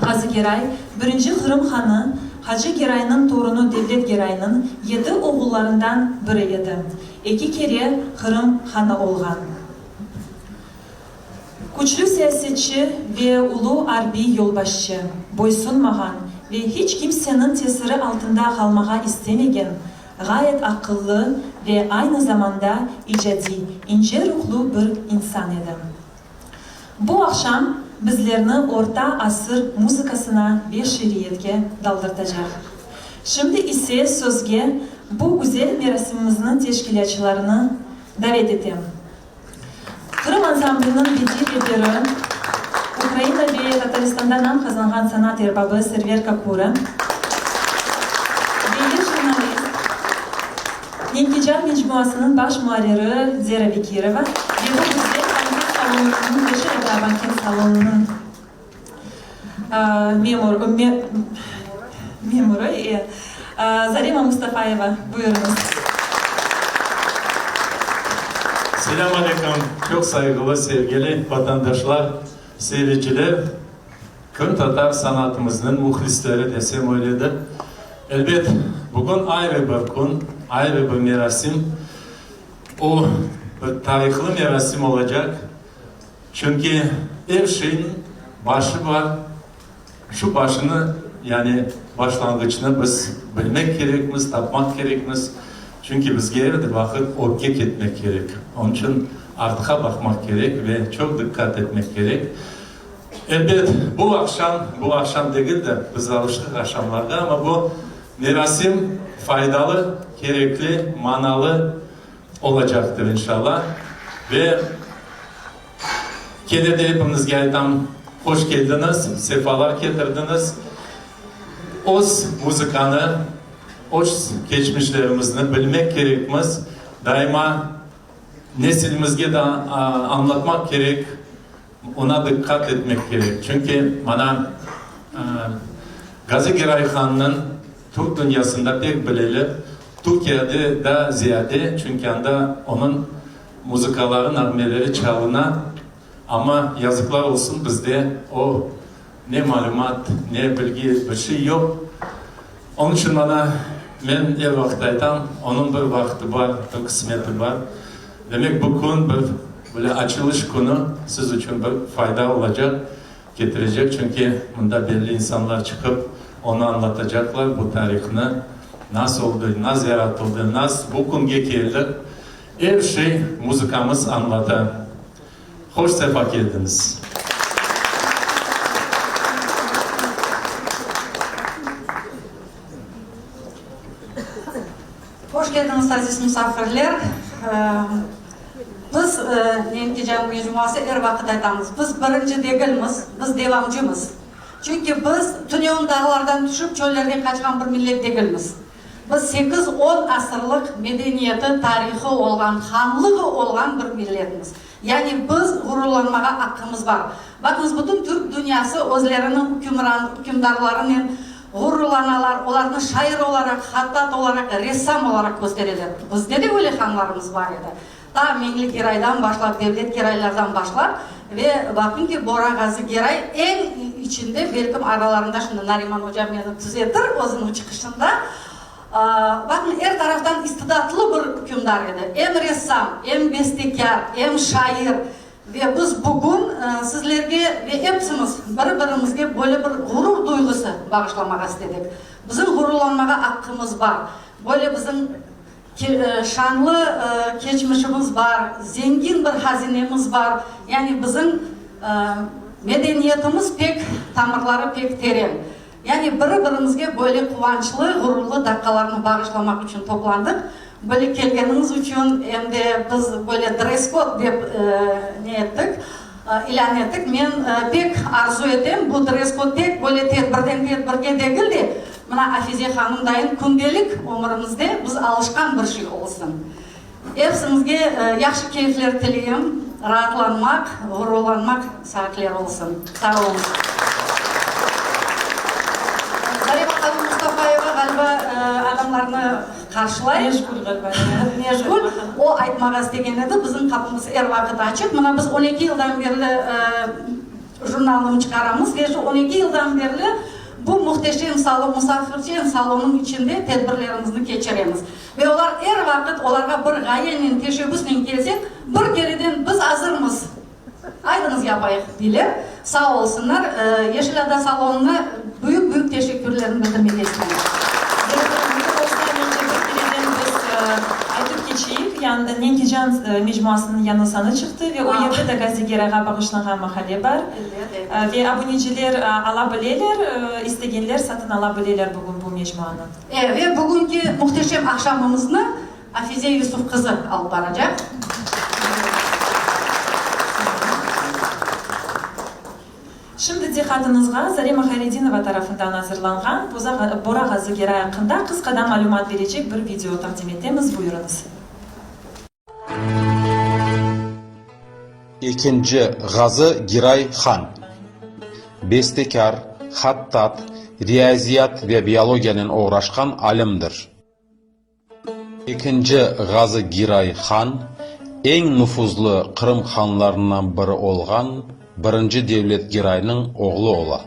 Ğazı Geray, birinci Qırım hanı Hacı Geraynıñ torunı Devlet Geraynıñ yedi oğullarından biri edi. Eki kere Qırım hanı olğan. Küçlü siyasetçi ve ulu arbiy yolbaşçı, boysunmağan ve hiç kimseniñ tesiri altında qalmağa istemegen, ğayet aqıllı ve aynı zamanda icadiy, ince ruhlu bir insan edi. Bu aqşam bizlerni orta asır muzıkasına ve şiiriyetke daldırtacaq. Şimdi ise sözge bu güzel merasimimizniñ teşkilâtçılarını davet etem. Qırım ansambliniñ bediiy reberi, Ukraina ve Tataristanda nam qazanğan sanat erbabı Server Kakura, belli jurnalist, Nenkecan mecmuasınıñ baş muarriri Zera Bekirova ve bu güzel banket salonınıñ, Yeşil ada banket salonınıñ memurı Zarema Mustafayeva. Buyurıñız. Selâm aleyküm, çoq sayğılı, sevgili vatandaşlar, seyirciler, qırımtatar sanatımıznıñ mühlisleri desem öyledir. Elbet, bugün ayrı bir kün, ayrı bir merasim. O, bir tarihlı merasim olacaq. Çünki er şeyniñ başı bar, şu başını, yani başlanğıçnı biz bilmek kerekmiz, tapmaq kerekmiz, çünki bizge er de vaqıt ögge ketmek kerek. Onıñ içün artqa baqmaq kerek ve çoq diqqat etmek kerek. Elbet, bu aqşam, bu aqşam degil de, biz alıştıq aqşamlarğa, amma bu merasim faydalı, kerekli, manalı olacaqtır, inşallah. Ve kene de epimizge aytam, hoş keldiñiz, sefalar ketirdiñiz. Öz muzıkanı, öz keçmişlerimizni bilmek kerekmiz, daima nesilimizge de añlatmaq kerek, oña diqqat etmek kerek. Çünki mana Gazi Geray hannıñ Türk dünyasında pek bileler, Türkiyede daa ziyade, çünki anda onıñ muzıkaları, nağmeleri çalına, amma yazıqlar olsun, bizde o ne malümat, ne bilgi, bir şey yoq. Onıñ içün mana men er vaqıt aytam, onıñ bir vaqtı bar, bir qısmeti bar. Demek, bu kün bir böyle açılış künü siz içün bir fayda olacaq. Ketirecek, çünki mında belli insanlar çıqıp, onı añlatacaqlar, bu tarihnı, nas oldı, nas yaratıldı, nas bu künge keldik. Er şey muzıkamız añlata. Hoş sefa keldiñiz! Hoş keldiñiz, aziz musafirler! Biz, Nenkecan mecmuası, er vaqıt aytamız, biz birinci degilmiz, biz devamcımız. Çünki biz tünevin dağlardan tüşip çöllerge qaçqan bir millet degilmiz. Biz sekiz-on asırlıq medeniyeti, tarihı olğan, hanlığı olğan bir milletmiz. Yani biz ğururlanmağa aqqımız bar. Baqıñız, bütün türk dünyası özleriniñ ükümran, ükümdarlarınen ğururlanalar, olarnı şair olaraq, hattat olaraq, ressam olaraq köstereler. Bizde de öyle hanlarımız bar edi. Ta Meñli Geraydan başlap, Devlet Geraylardan başlap ve baqıñ ki, Bora Ğazı Geray eñ içinde, belkim aralarında, şimdi Nariman ocam meni tüzetir özüniñ çıqışında, Baqıñ, er taraftan istidatlı bir ükümdar edi, em ressam, em bestekâr, em şair. Ve biz bugün sizlerge ve epsimiz biri-birimizge böyle bir ğurur duyğusı bağışlamağa istedik. Bizim ğururlanmağa aqqımız bar. Böyle bizim şanlı keçmişimiz bar, zengin bir hazinemiz bar. Yani bizim medeniyetimiz pek, tamırları pek teren. Yani biri-birimizge böyle quvançlı, ğururlı daqqalarnı bağışlamaq içün toplandıq. Böyle kelgeniñiz içün em de biz böyle dress-kod dep ne ettik, ilân ettik. Men pek arzu etem, bu dress-kod tek böyle tedbirden tedbirge degil de, mına Afize hanım dayın kündelik ömürimizde biz alışqan bir şey olsun. Epsiñizge yahşı keyfler tileyim, raatlanmaq, ğururlanmaq saatler olsun. Sağ oluñız. Zarema hanım Mustafayeva, ğaliba, adamlarnı qarşılay. Meşgul, ğaliba. Meşgul. O aytmağa istegen edi, bizim qapımız er vaqıt açıq. Mına biz on eki yıldan berli jurnalnı çıqaramız ve şu on eki yıldan berli bu mühteşem salon, musafirçen salonıñ içinde tedbirlerimizni keçiremiz. Ve olar er vaqıt olarğa bir ğayenen, teşebbüsnen kelseñ, bir kereden biz azırmız, aydıñız yapayıq, deyler. Sağ olsunlar. Yeşil ada salonına büyük-büyük teşekkürlerimi bildirmege isteyim. Ve olsa, mence, bir kereden biz aytıp keçeyik, yanında Nenkecan mecmuasınıñ yañı sanı çıqtı ve o yerde de Gazi Gerayğa bağışlanğan maqale bar. Ve abuneciler ala bileler, istegenler satın ala bileler bugün bu mecmuanı. E, ve bugünki mühteşem aqşamımıznı Afize Yusuf qızı alıp baracaq. Şimdi diqqatıñızğa Zarema Hayredinova tarafından azırlanğan Bora Ğazı Geray aqqında qısqadan malümat berecek bir video taqdim etemiz, buyurıñız. Ekinci Ğazı Giray Han, bestekâr, hattat, riyaziyat ve biologiyanen oğraşqan alimdir. Ekinci Ğazı Giray Han, eñ nufuzlı Qırım hanlarından biri olğan birinci Devlet Giraynıñ oğlu ola.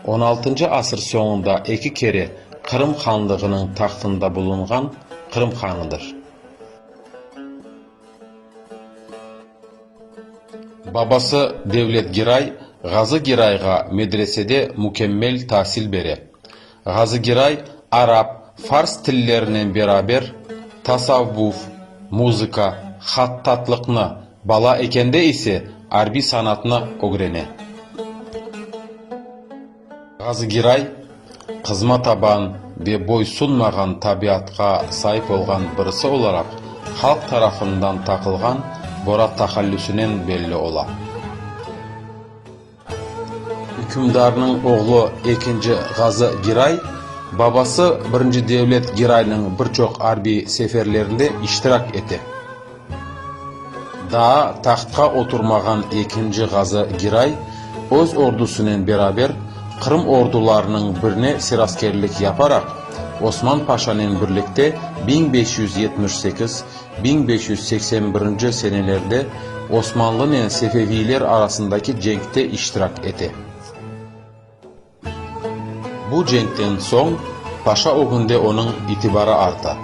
On altıncı asır soñunda eki kere Qırım hanlığınıñ tahtında bulunğan Qırım hanıdır. Babası Devlet Giray Ğazı Girayğa medresede mükemmel tasil bere. Ğazı Giray arap, fars tillerinen beraber tasavvuf, muzıka, hattatlıqnı, bala ekende ise arbiy sanatnı ögrene. Ğazı Giray, qızma taban ve boysunmağan tabiatqa saip olğan birisi olaraq halq tarafından taqılğan Bora tahallüsinen belli ola. Ükümdarnıñ oğlu ekinci Ğazı Giray, babası birinci Devlet Giraynıñ bir çoq arbiy seferlerinde iştirak ete. Daa tahtqa oturmağan ekinci Ğazı Giray öz ordusınen beraber Qırım ordularınıñ birine seraskerlik yaparaq, Osman Paşanen birlikte 1578, 1581 senelerde Osmanlınen Sefeviyler arasındaki cenkte iştirak ete. Bu cenkten soñ paşa ögünde onıñ itibarı arta.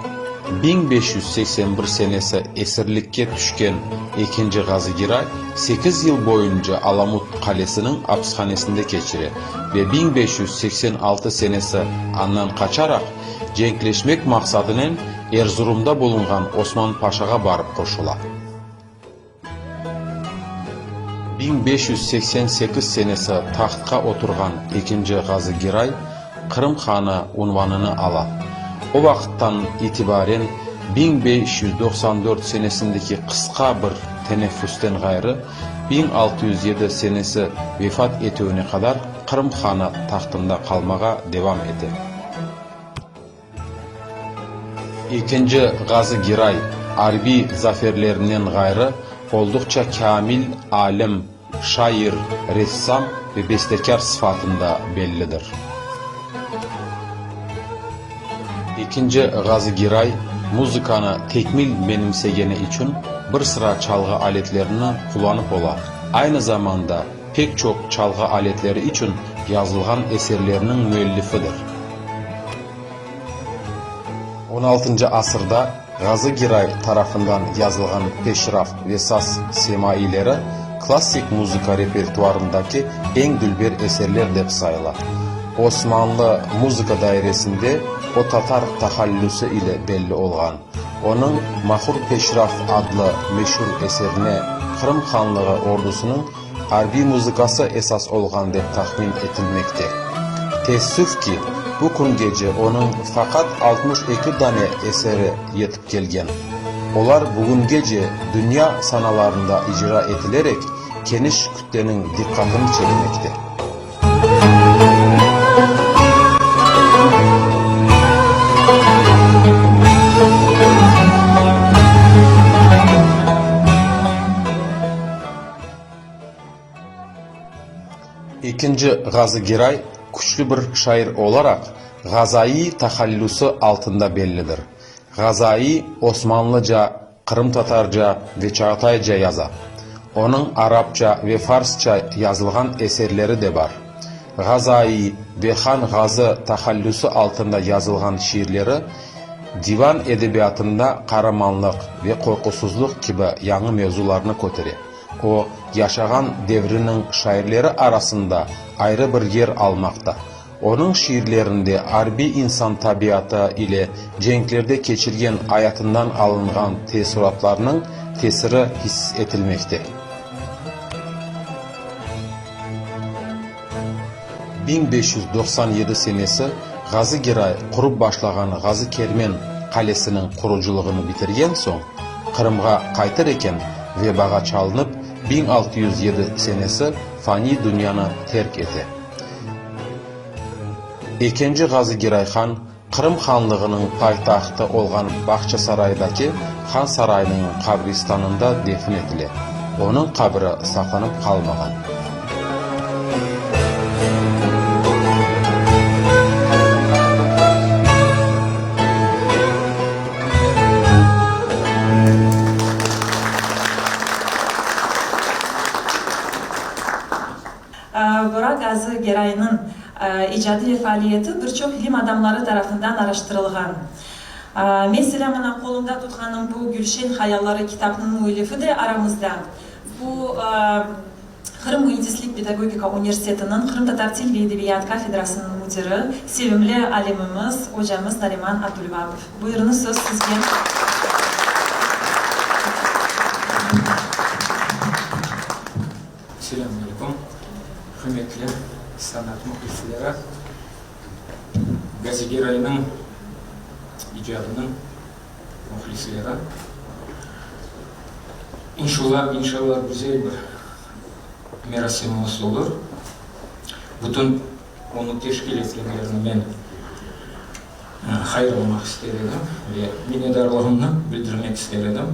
1581 senesi esirlikke tüşken ekinci Ğazı Giray sekiz yıl boyunca Alamut qalesiniñ apishanesinde keçire ve 1586 senesi andan qaçaraq, cenkleşmek maqsadınen Erzurumda bulunğan Osman Paşağa barıp qoşula. 1588 senesi tahtqa oturğan ekinci Ğazı Giray Qırım hanı unvanını ala. O vaqıttan itibaren 1594 senesindeki qısqa bir teneffüsten ğayrı 1607 senesi vefat etüvine qadar Qırım hanı tahtında qalmağa devam ete. Ekinci Ğazı Giray arbiy zaferlerinden ğayrı olduqça kâmil alim, şair, ressam ve bestekâr sıfatında bellidir. Ekinci Ğazı Giray muzıkanı tekmil menimsegeni içün bir sıra çalğı aletlerini qullanıp ola, aynı zamanda pek çoq çalğı aletleri içün yazılğan eserlerniñ müellifidir. On altıncı asırda. Ğazı Giray tarafından yazılğan peşraf ve saz semaileri klassik muzıka repertuarındaki eñ dülber eserler dep sayıla. Osmanlı muzıka dairesinde o Tatar tahallüsi ile belli olğan. Onıñ Mahur Peşraf adlı meşur eserine Qırım Hanlığı ordusınıñ arbiy muzıkası esas olğan dep tahmin etilmekte. Teessüf ki, bu küngece onıñ faqat 62 dane eseri yetip kelgen. Olar bugüngece dünya sanalarında icra etilerek, keniş kütleniñ diqqatını çekmekte. Ekinci Ğazı Giray küçlü bir şair olaraq Ğazaiy tahallüsi altında bellidir. Ğazaiy osmanlıca, qırımtatarca ve çağatayca yaza. Onıñ arapça ve farsça yazılğan eserleri de bar. Ğazaiy ve Han Ğazı tahallüsi altında yazılğan şiirleri divan edebiyatında qaramanlıq ve qorqusızlıq kibi yañı mevzularnı kötere. O, yaşağan devriniñ şairleri arasında ayrı bir yer almaqta. Onıñ şiirlerinde arbiy insan tabiatı ile cenklerde keçirgen ayatından alınğan teessuratlarnıñ tesiri hiss etilmekte. 1597 senesi Ğazı Giray qurıp başlağan Ğazı Kermen qalesiniñ qurucılığını bitirgen soñ, Qırımğa qaytır eken, vebağa çalınıp, 1607 senesi faniy dünyanı terk ete. Ekinci Ğazı Giray Han, Qırım Hanlığınıñ paytahtı olğan Bağçasaraydaki Han sarayınıñ qabristanında defin etile. Onıñ qabri saqlanıp qalmağan. Bora Gazı Geraynıñ icadı ve faaliyeti bir çoq ilim adamları tarafından araştırılğan. Meselâ, mına qolumda tutqanım bu Gülşen hayalları kitapnıñ müellifi de aramızda. Bu Qırım müendislik-pedagogika universitetiniñ qırımtatar til ve edebiyat kafedrasınıñ müdiri, sevimli alimimiz, ocamız Nariman Abdulvapov. Buyurıñız, söz sizge. Selâmün aleyküm, hürmetli sanat mühlisleri, Gazi Geraynıñ icadınıñ mühlisleri. İnşallah, inşallah güzel bir merasimimiz olur. Bütün onı teşkil etkenlerni men hayırlamaq ister edim ve minnetdarlığımnı bildirmek ister edim.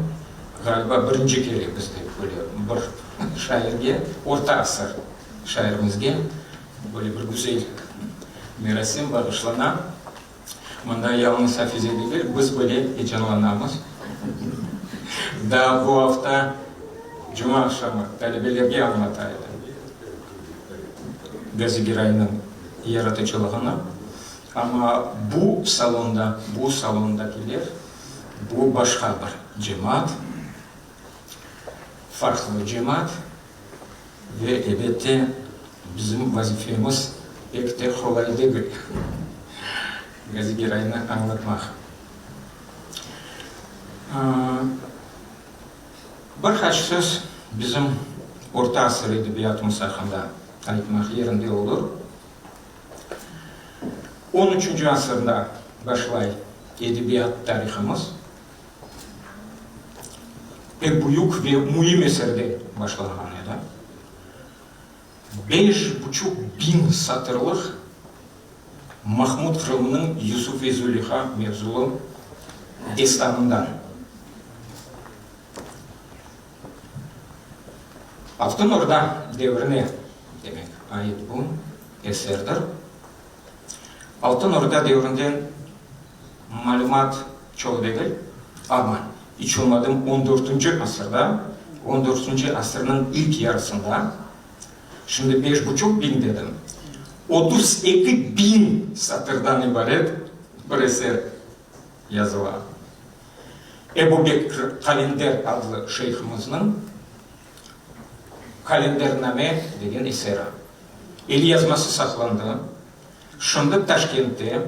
Ğaliba, birinci kere bizde böyle bir şairge, orta asır şairimizge böyle bir güzel merasim bağışlana. Mında yalıñız Afize degil, biz bile ecanlanamız. Daa bu afta cuma aqşamı talebelerge añlata edim Gazi Giraynıñ yaratıcılığını. Amma bu salonda, bu salondakiler, bu başqa bir cemaat. Farqlı cemaat ve, elbette, bizim vazifemiz pek de qolay degil, Gazi Geraynı añlatmaq. Bir qaç söz bizim orta asır edebiyatımız aqqında aytmaq yerinde olur. On üçünci asırda başlay edebiyat tarihımız. Pek büyük ve müim eserde başlanğan edi. Beş buçuq biñ satırlıq Mahmud Qırımnıñ Yusuf ve Züleyha mevzulı destanından. Altın Orda devrine, demek, ait bu eserdir. Altın Orda devrinden malümat çoq degil, amma iç olmadım on dörtünci asırda, on dörtünci asırnıñ ilk yarısında, şimdi beş buçuq biñ dedim, 32 biñ satırdan ibaret bir eser yazıla. Ebu Bekr Kalender adlı şeyhimizniñ Kalendername degen eseri. Elyazması saqlandı. Şimdi Taşkentte,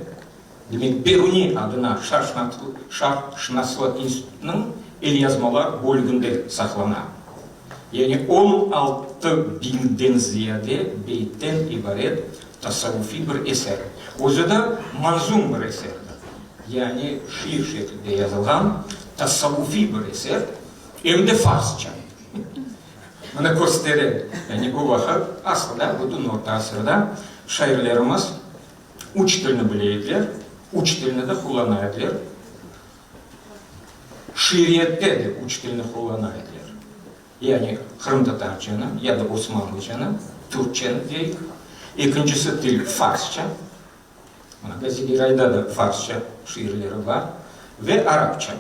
demek, Beruniy adına Şarqşınaslı institutınıñ elyazmalar bölüginde saqlana. Yani 16 biñden ziyade beytten ibaret tasavvufiy bir eser. Özü de manzum bir eserdir. Yani şiir şeklinde yazılğan tasavvufiy bir eser, em de farsça. Mına köstere, yani o vaqıt aslında bütün Orta asırda şairlerimiz üç tilni bile ediler, üç tilni de qullana ediler. Şiiriyette de üç tilni qullana ediler. Yani qırımtatarcanı ya da osmanlıcanı, türkçeni deyik, ekincisi til farsça, mına Gazi Girayda da farsça şiirleri bar, ve arapça.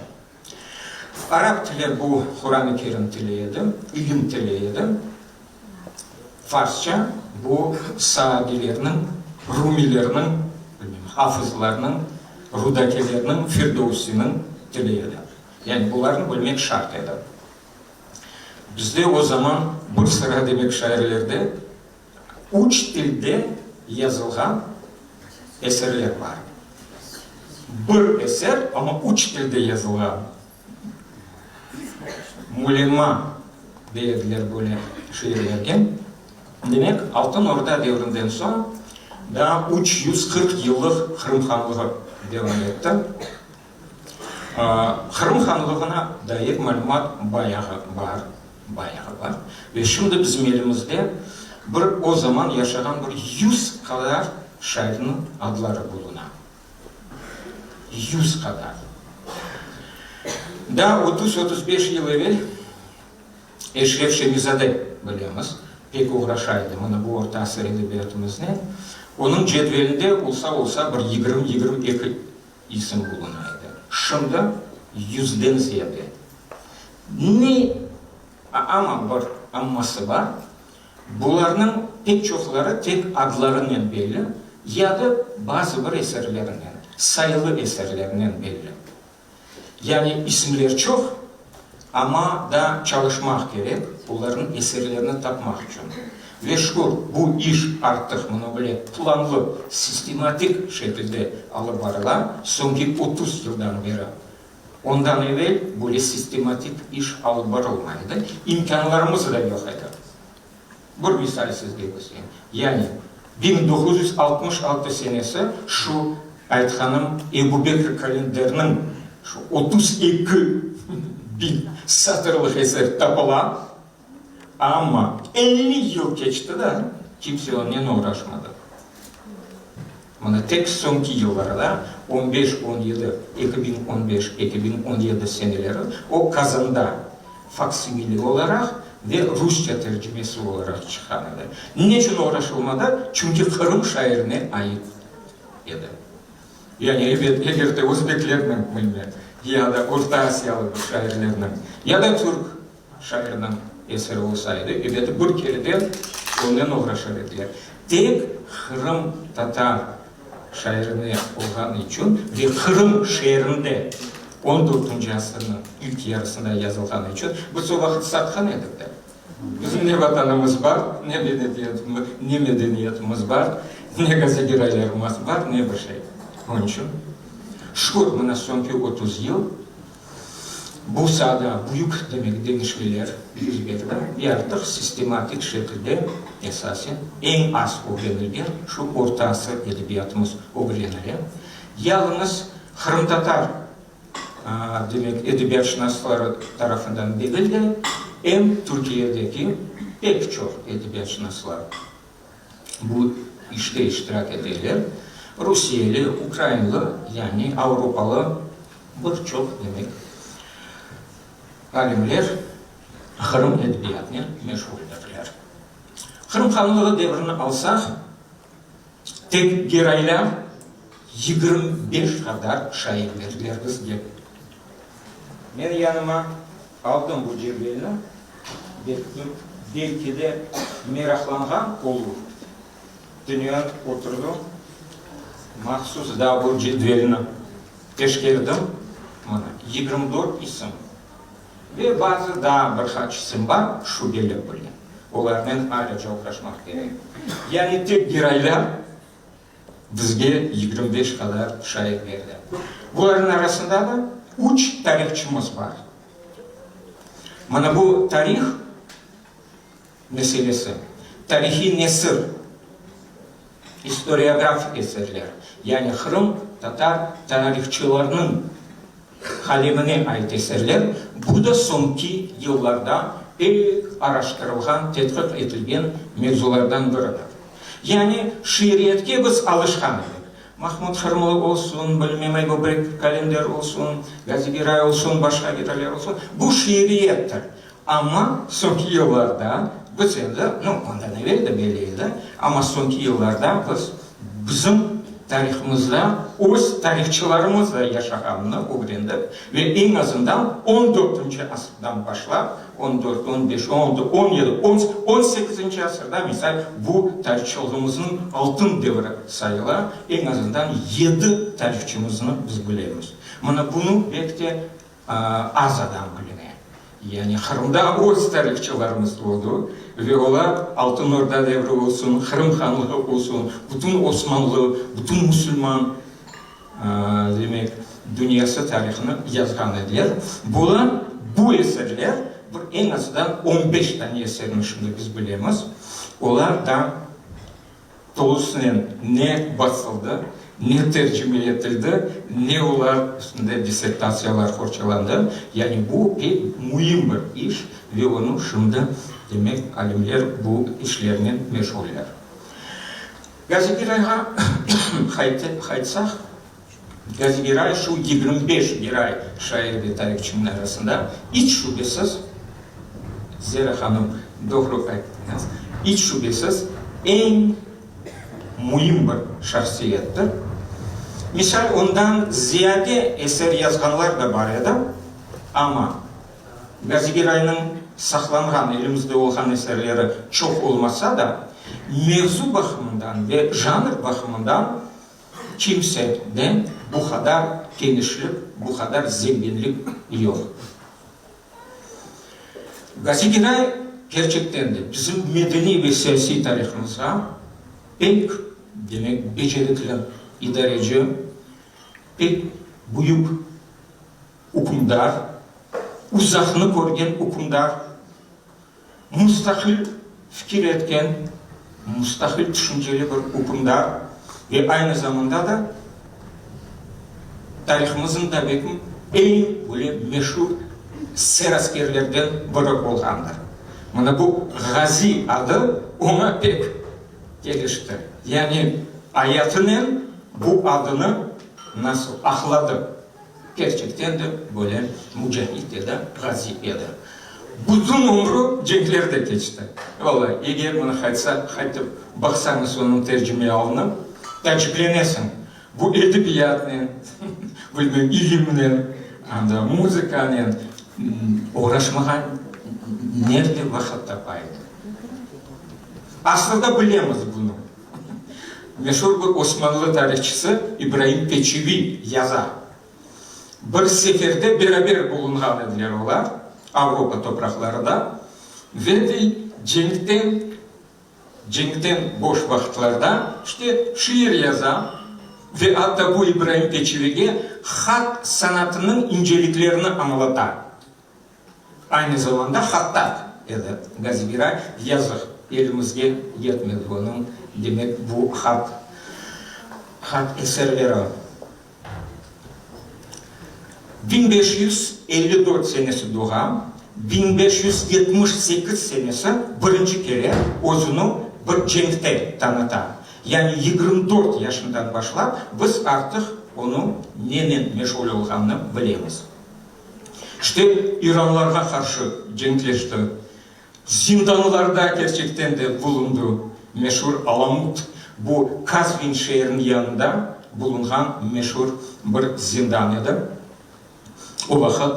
Arap tili bu Quran-ı Kerim tili edi, ilim tili edi. Farsça bu saadilerniñ, rumiylerniñ, bilmem, hafızlarnıñ, rudakilerniñ, Firdovsiniñ tili edi. Yani bularnı bilmek şart edi. Bizde o zaman bir sıra, demek, şairlerde üç tilde yazılğan eserler bar. Bir eser, amma üç tilde yazılğan. Mulemma dey ediler böyle şiirlerge. Demek, Altın Orda devrinden soñ daa 340 yıllıq Qırım hanlığı devam etti. Qırım hanlığına dair malümat bayağı bar, bayağı bar. Ve şimdi bizim elimizde bir o zaman yaşağan bir yüz qadar şairniñ adları buluna. Yüz qadar. Daa 30-35 yıl evel Eşref Şemizade, bilemiz, pek oğraşa edi mına bu orta asır edebiyatımıznen. Onıñ cedvelinde olsa-olsa bir 20-22 isim buluna edi. Şimdi yüzden ziyade. Ne, amma bir amması bar, bularnıñ pek çoqları tek adlarınen belli ya da bazı bir eserlerinen, sayılı eserlerinen belli. Yani isimler çoq, amma daa çalışmaq kerek, olarnıñ eserlerini tapmaq içün. Ve şükür, bu iş artıq mına böyle planlı, sistematik şekilde alıp barıla soñki 30 yıldan beri. Ondan evel böyle sistematik iş alıp barılmay edi, imkânlarımız da yoq edi. Bir misal sizge köstereyim. Yani, 1966 senesi şu aytqanım Ebu Bekr Kalenderniñ şu 32 biñ satırlıq eseri tapıla, amma 50 yıl keçti da, kimse onen oğraşmadı. Mına tek soñki yıllarda, on beş, on yedi, 2015, 2017 seneleri o Kazanda faksimili olaraq ve rusça tercimesi olaraq çıqqan edi. Neçün oğraşılmadı? Çünki Qırım şairine ait edi. Yani, ebet, eger de özbeklerniñ, bilmem, ya da Orta Asiyalı bir şairlerniñ, ya da türk Şairniñ eseri olsa edi, ebet, bir kereden onen oğraşar ediler. Tek qırımtatar şairine olğanı içün ve Qırım şeerinde on dörtünci asırnıñ ilk yarısında yazılğanı içün biz o vaqıt satqan edik de. Bizim ne Vatanımız bar, ne ne medeniyetimiz bar, ne gazegeraylarımız bar, ne bir şey. Onıñ içün, şükür, mına soñki 30 yıl Bu saada büyük, demek, deñişmeler yüz berdi ve artıq sistematik şekilde esasen eñ az ögrenilgen şu orta asır edebiyatımız ögrenile. Yalıñız qırımtatar, demek, edebiyatşınasları tarafından degil de, em Türkiyedeki pek çoq edebiyatşınaslar bu işte iştirak eteler, rusiyeli, ukrainlı, yani avropalı bir çoq, demek, alimler Qırım edebiyatınen meşğuldirler. Qırım hanlığı devrini alsaq, tek Geraylar 25 qadar şair berdiler bizge. Men yanıma aldım bu cedvelni, belki, belki de meraqlanğan olur. Tünevin oturdım, mahsus daa bu cedvelni teşkerdim. Mına, 24 isim. Ve bazı daa bir qaç isim bar, şübeli bile. Olarnen ayrıca oğraşmaq kerek. Yani tek Giraylar bizge 25 qadar şair berdi. Bularnıñ arasında da üç tarihçımız bar. Mına bu tarih meselesi, tarihiy nesir, istoriografik eserler, yani Qırım tatar tarihçılarınıñ qalemine ait eserler, bu da soñki yıllarda pek araştırılğan, tedqiq etilgen mevzulardan biridir. Yani şiiriyetke biz alışqan edik. Mahmud Qırımlı olsun, bilmem Ebu Bekr Kalender olsun, Gazi Giray olsun, başqa Giraylar olsun, bu şiiriyettir. Amma soñki yıllarda biz endi, nu, ondan evel de belli edi, amma soñki yıllarda biz bizim tarihımızda öz tarihçılarımız da yaşağanını ögrendik ve eñ azından on dörtünci asırdan başlap, on dört, on beş, on altı, on yedi, on, on sekizinci asırda, misal, bu tarihçılığımıznıñ altın devri sayıla, eñ azından yedi tarihçımıznı biz bilemiz. Mına bunı bek te Az adam biline. Yani Qırımda öz tarihçılarımız oldu ve olar Altın Orda devri olsun, Qırım hanlığı olsun, bütün Osmanlı, bütün musulman, demek, dünyası tarihını yazğan ediler. Bular, bu eserler, bir eñ azından on beş tane eserni şimdi biz bilemiz, olar da Tolusınen ne basıldı, ne tercime etildi, ne olar üstünde dissertatsiyalar qorçalandı. Yani bu pek müim bir iş ve onı şimdi, demek, alimler bu işlernen meşğuller. Gazi Girayğa qaytsaq, Gazi Giray şu 25 giray şair ve tarihçiniñ arasında iç şübesiz, Zera hanım, doğru ayttıñız, iç şübesiz eñ müim bir şahsiyettir. Misal, ondan ziyade eser yazğanlar da bar edi, amma Gazi Giraynıñ saqlanğan, elimizde olğan eserleri çoq olmasa da, mevzu baqımından ve janr baqımından Kimsede bu qadar kenişlik, bu qadar zenginlik yoq. Gazi Giray kerçekten de bizim medeniy ve siyasiy tarihımızğa pek, demek, becerikli idareci, pek büyük ükümdar, uzaqnı körgen ükümdar, Mustaqil fikir etken, mustaqil tüşünceli bir ükümdar ve aynı zamanda da tarihımıznıñ da belkim eñ böyle meşur seraskerlerden biri olğandır. Mına bu Ğazi adı oña pek kelişti. Yani ayatınen bu adını nasıl aqladı. Kerçekten de böyle mücahit edi, ğazi edi. Bütün ömrü cenklerde keçti. Valla, eger mına qaytsa, qaytıp baqsañız onıñ tercimealını, taaciplenesiñ. Bu edebiyatnen, bilmem, ilimnen, anda muzıkanen oğraşmağa nerde vaqıt tapa edi? Aslında bilemiz bunı. Meşur bir osmanlı tarihçısı İbraim Peçevi yaza, Bir seferde beraber bulunğan ediler olar, Avropa topraqlarında, ve, dey, cenkten, cenkten boş vaqıtlarda, işte, şiir yaza ve atta bu İbraim Peçevige hat sanatınıñ inceliklerini añlata. Aynı zamanda hattat edi Gazi Giray, yazıq, elimizge yetmedi onıñ, demek, bu hat, hat eserleri. 1554 senesi doğa, 1578 senesi birinci kere özüni bir cenkte tanıta. Yani 24 yaşından başlap biz artıq onıñ nenen meşğul olğanını bilemiz. İşte, iranlarğa qarşı cenkleşti, zindanlarda kerçekten de bulundı, meşur Alamut, bu Kazvin şeeriniñ yanında bulunğan meşur bir zindan edi. O vaqıt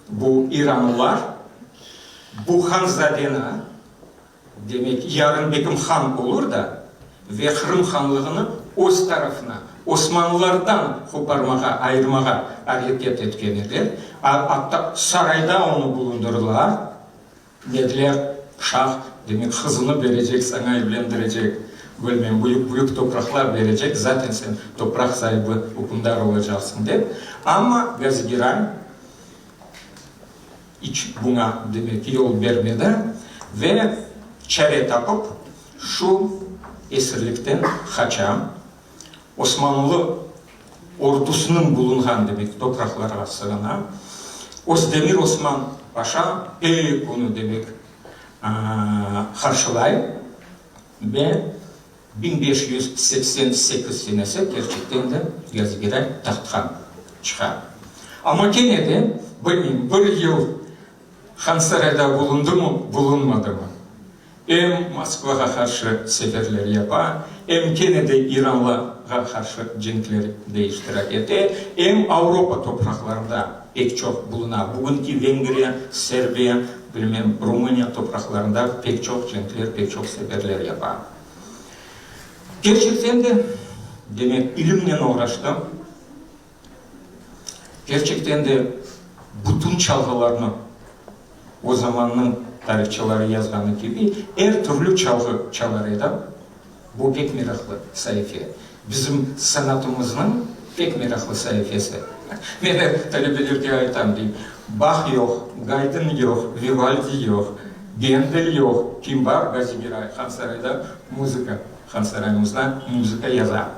bu iranlılar bu hanzadeni, demek, yarın bekim han olur da ve Qırım hanlığını. öz tarafına, osmanlılardan qoparmağa, ayırmağa areket etken ediler. Atta sarayda onı bulundırdılar. Dediler, şah, demek, qızını berecek, saña evlendirecek, bilmem, büyük-büyük topraqlar berecek, zaten sen topraq saibi, ükümdar olacaqsıñ, dep. Amma Gazi Giray iç buña, demek, yol bermedi ve çare tapıp, şu esirlikten qaça, Osmanlı ordusınıñ bulunğan, demek, topraqlarğa sığına. Özdemir Osman paşa pek onı, demek, qarşılay ve 1588 senesi kerçekten de Gazi Giray tahtqa çıqa. Amma kene de, bilmeyim, bir yıl Hansarayda bulundımı, bulunmadımı? Em Moskvağa qarşı seferler yapa, em kene de İranlarğa qarşı cenklerde iştirak ete, em Avropa topraqlarında pek çoq buluna. Bugünki Vengriya, Serbiya, bilmem, Rumıniya topraqlarında pek çoq cenkler, pek çoq seferler yapa. Kerçekten de, demek, ilimnen oğraştı. Kerçekten de, bütün çalğılarnı, o zamannıñ tarihçıları yazğanı kibi, er türlü çalğı çalar edi. Bu pek meraqlı saife. Bizim sanatımıznıñ pek meraqlı saifesi. Men er talebelerge aytam, deyim, Bah yoq, Gaydn yoq, Vivaldi yoq, Gendel yoq, kim bar? Gazi Giray, Hansarayda muzıka. Hansarayımızda muzıka yaza.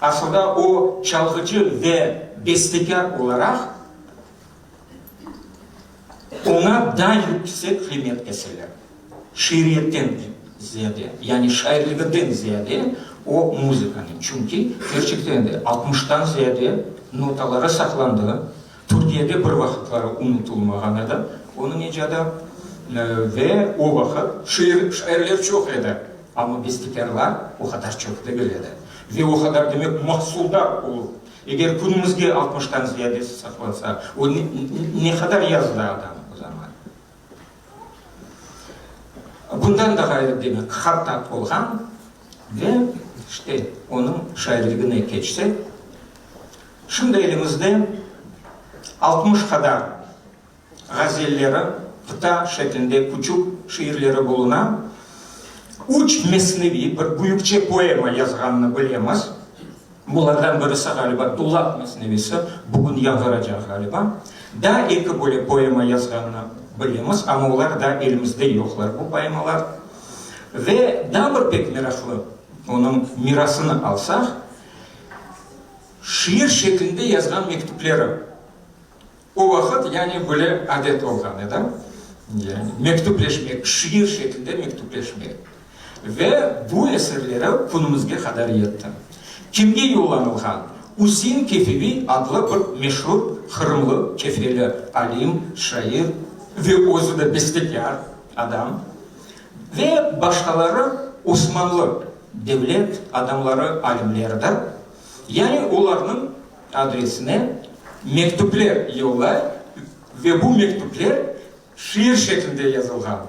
Asılda o, çalğıcı ve bestekâr olaraq oña daa yüksek qıymet keseler. Şiiriyetten ziyade, yani şairliginden ziyade o muzıkanı. Çünki, kerçekten de, altmıştan ziyade notaları saqlandı, Türkiyede bir vaqıtları unutılmağan edi onıñ icadı ve o vaqıt şiir, şairler çoq edi, amma bestekârlar o qadar çoq degil edi ve o qadar, demek, mahsuldar olıp, eger künümizge altmıştan ziyadesi saqlansa, o ne qadar yazdı adam o zaman? Bundan da ğayrı, demek, hattat olğan ve, işte, onıñ şairligine keçsek, Şimdi elimizde 60 qadar ğazelleri, qıta şeklinde küçük şiirleri buluna. Üç mesnevi, bir büyükçe poema yazğanını bilemiz. Bulardan birisi, ğaliba, Dulap mesnevisi, bugün yañğıracaq, ğaliba. Daa eki böyle poema yazğanını bilemiz, amma olar daa elimizde yoqlar, bu poemalar. Ve daa bir pek meraqlı onıñ mirasını alsaq, Şiir şeklinde yazğan mektüpleri. O vaqıt, yani, böyle adet olğan edi, yani, mektüpleşmek, şiir şeklinde mektüpleşmek. Ve bu eserleri künümizge qadar yetti. Kimge yollanılğan? Üsein Kefeviy adlı bir meşur qırımlı, kefeli alim, şair ve özü de bestekâr adam. Ve başqaları Osmanlı devlet adamları, alimleridir. Yani olarnıñ adresine mektüpler yollay ve bu mektüpler şiir şeklinde yazılğan.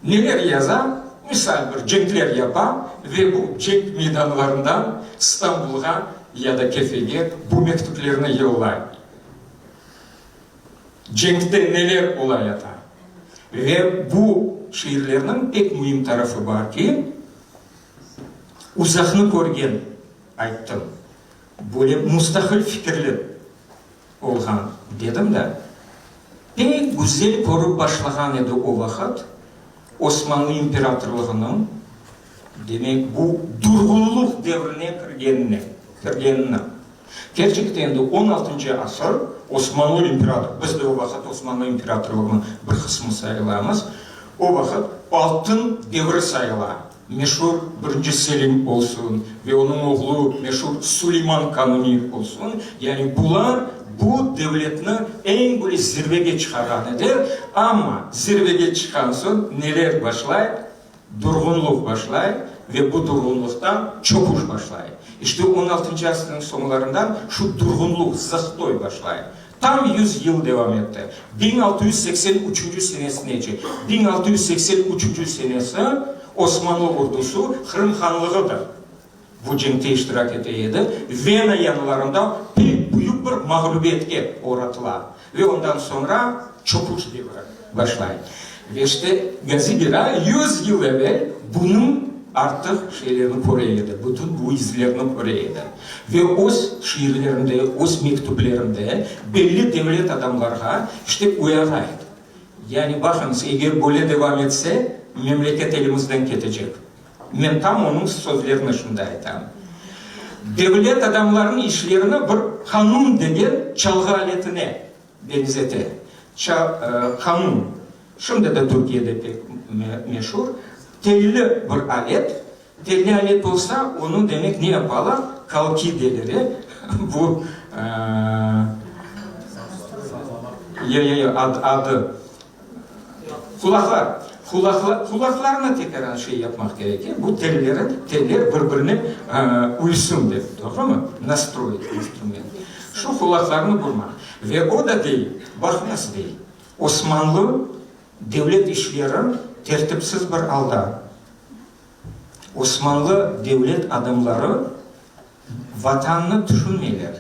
Neler yaza? Misal, bir cenkler yapa ve bu cenk meydanlarından İstanbulğa ya da Kefege bu mektüplerni yollay. Cenkte neler olayata. Ve bu şiirlerniñ pek müim tarafı bar ki, uzaqnı körgen, ayttım, böyle mustaqil fikirli olğan dedim da, pek güzel körip başlağan edi o vaqıt Osmanlı imperatorlığınıñ, demek, bu durğunlıq devrine kirgenini, kirgenini. Kerçekten de, on altıncı asır Osmanlı imperator, biz de o vaqıt Osmanlı imperatorlığınıñ bir qısmı sayılamız, o vaqıt altın devri sayıla, meşur birinci Selim olsun ve onıñ oğlu meşur Suleyman Kanuniy olsun, yani bular bu devletni eñ böyle zirvege çıqarğan ediler, amma zirvege çıqqan soñ neler başlay? Durğunluq başlay ve bu durğunluqtan çöküş başlay. İşte, on altıncı asırnıñ soñlarından şu durğunluq, zahtoy başlay. Tam yüz yıl devam etti. 1683 senesinece. 1683 senesi Osmanlı ordusı Qırım hanlığıdır. Bu cenkte iştirak ete edi. Vena yanlarında pek büyük bir mağlübiyetke oğratıla ve ondan soñra çöküş devri başlay. Ve işte Gazi Giray 100 yıl evel bunıñ artıq şeylerini köre edi, bütün bu izlerni köre edi. Ve öz şiirlerinde, öz mektüplerinde belli devlet adamlarğa işte uyara edi. Yani baqıñız, eger böyle devam etse, memleket elimizden ketecek. Men tam onıñ sözlerini şimdi aytam. Devlet adamlarnıñ işlerini bir qanun degen çalğı aletine beñzete. Qanun, şimdi de Türkiyede pek meşur, telli bir alet. Telli alet olsa, onı demek ne yapalar? Kalki deleri, bu, yo-yo-yo, adı. Qulaqlar. Qulaqlarnı tekrar şey yapmaq kerek, bu telleri, teller bir-birine uysun dep, doğrumı? Nastroyit instrument. Şu qulaqlarnı burmaq. Ve o da dey, baq nasıl dey, Osmanlı devlet işleri tertipsiz bir alda. Osmanlı devlet adamları Vatannı tüşünmeyler.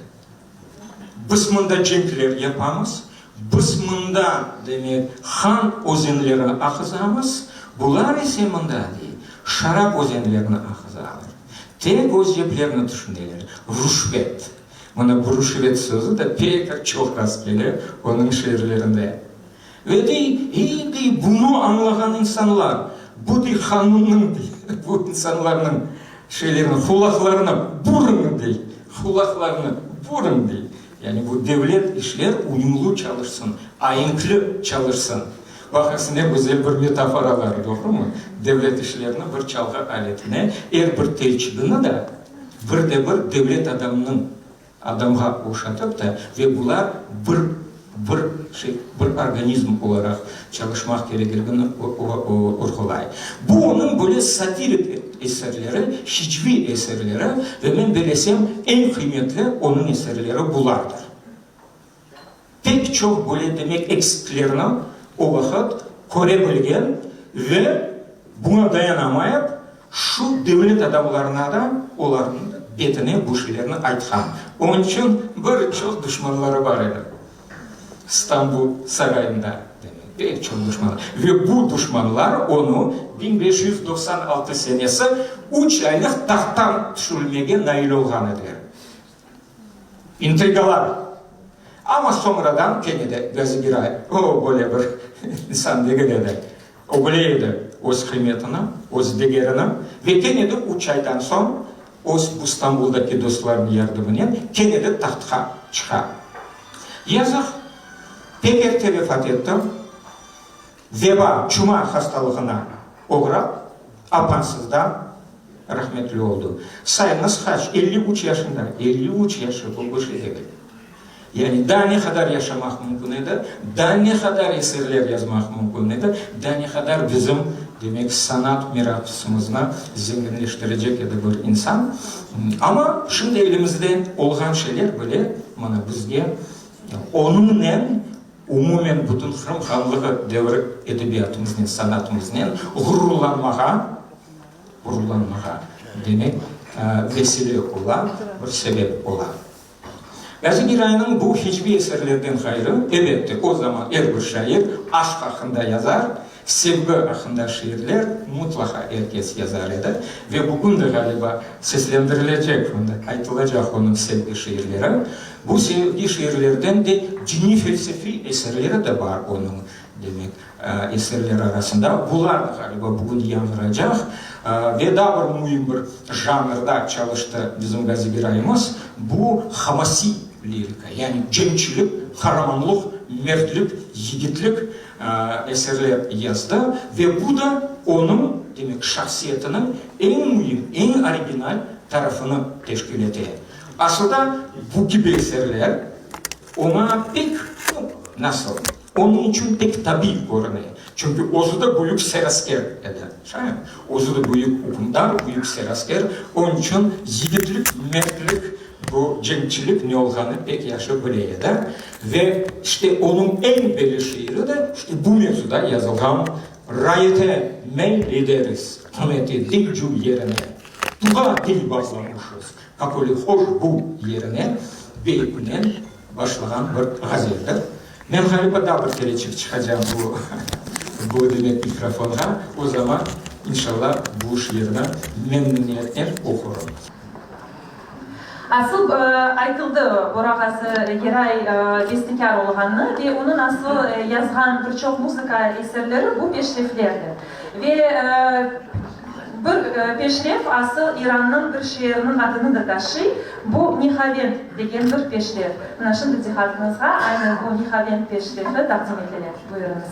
Biz mında cenkler yapamız, biz mında, demek, han özenleri aqızamız, bular ise mında, dey, şarap özenlerini aqızalar. Tek öz ceplerini tüşüneler. Rüşvet. Mına bu rüşvet sözü de pek çoq rastkele onıñ şiirlerinde. Ve dey, ey, dey, bunı añlağan insanlar, bu, dey, hanunnıñ, dey, bu insanlarnıñ şeylerini, qulaqlarını burıñ, dey, qulaqlarını burıñ, dey. Yani bu devlet işler uyumlı çalışsın, aenkli çalışsın. Baqıñız, ne güzel bir metaforalar, doğrumı? Devlet işlerini bir çalğı aletine, er bir telçigini da bir de bir devlet adamınıñ Adamğa oşatıp da ve bular bir bir şey, bir organizm olaraq çalışmaq kerekligini urğulay. Bu onıñ böyle satirik eserleri, hicviy eserleri ve men belesem, eñ qıymetli onıñ eserleri bulardır. Pek çoq böyle demek eksiklerni o vaqıt köre bilgen ve buña dayanamayıp, şu devlet adamlarına da, olarnıñ da betine bu şeylerni aytqan. Onıñ içün bir çoq duşmanları bar edi İstanbul sarayında, demek, pek çoq duşmanı. Ve bu duşmanlar onı 1596 senesi üç aylıq tahttan tüşürilmege nail olğan ediler. İntrigalar. Amma soñradan kene de Gazi Giray, o, böyle bir insan degil edi. O bile edi öz qıymetini, öz degerini ve kene de üç aydan soñ öz bu Stambuldaki dostlarınıñ yardımınen kene de tahtqa çıqa. Yazıq, pek erte vefat etti. Veba, çuma hastalığına oğrap, apansızdan rahmetli oldu. Sayıñız qaç? 53 yaşında. 53 yaşı, bu bir şey degil. Yani daa ne qadar yaşamaq mümkün edi, daa ne qadar eserler yazmaq mümkün edi, daa ne qadar bizim, demek, sanat mirasımıznı zenginleştirecek edi bir insan. Amma şimdi elimizde olğan şeyler bile, mına, bizge onıñnen, Umumen bütün Qırım hanlığı devri edebiyatımıznen, sanatımıznen ğururlanmağa, ğururlanmağa, demek, vesile ola, bir sebep ola. Gazi Giraynıñ bu hicviy eserlerden ğayrı, elbette, o zaman er bir şair aşq aqqında yazar, sevgi aqqında şiirler mutlaqa er kes yazar edi ve bugün de, ğaliba, seslendirilecek, aytılacaq onıñ sevgi şiirleri. Bu sevgi şiirlerden de diniy-felsefiy eserleri de bar onıñ, demek, eserleri arasında. Bular da, ğaliba, bugün yañğıracaq. Ve daa bir müim bir janrda çalıştı bizim Gazi Girayımız, bu hamasiy lirika, yani cenkçilik, qaramanlıq, mertlik, yigitlik eserler yazdı. Ve bu da onıñ, demek, şahsiyetiniñ eñ müim, eñ original tarafını teşkil ete. Asılda bu kibi eserler oña pek, nasıl, onıñ içün pek tabiy körüne, çünki özü de büyük serasker edi, şaymi? Özü de büyük ükümdar, büyük serasker, onıñ içün yigitlik, mertlik, bu cenkçilik ne olğanını pek yahşı bile edi. Ve işte onıñ eñ belli şiiri de işte bu mevzuda yazılğan Rayete meyl ederiz, qımeti dilcu yerine. Tuğa dil bağlamışız, kak öyle hoş bu yerine beytinen başlağan bir ğazeldir. Men ğaliba daa bir kereçik çıqacam bu, bu demek mikrofonğa, o zaman, inşallah, bu şiirni memnüniyetnen oqurım. Asıl aytıldı Bora Ğazı Geray bestekâr olğanı ve onıñ asıl yazğan bir çoq muzıka eserleri bu peşreflerdir. Ve bir peşref asıl İrannıñ bir şeeriniñ adını da taşıy, bu Nihavend degen bir peşref. Mına şimdi diqqatıñızğa aynı bu Nihavend peşrefi taqdim etile. Buyurıñız.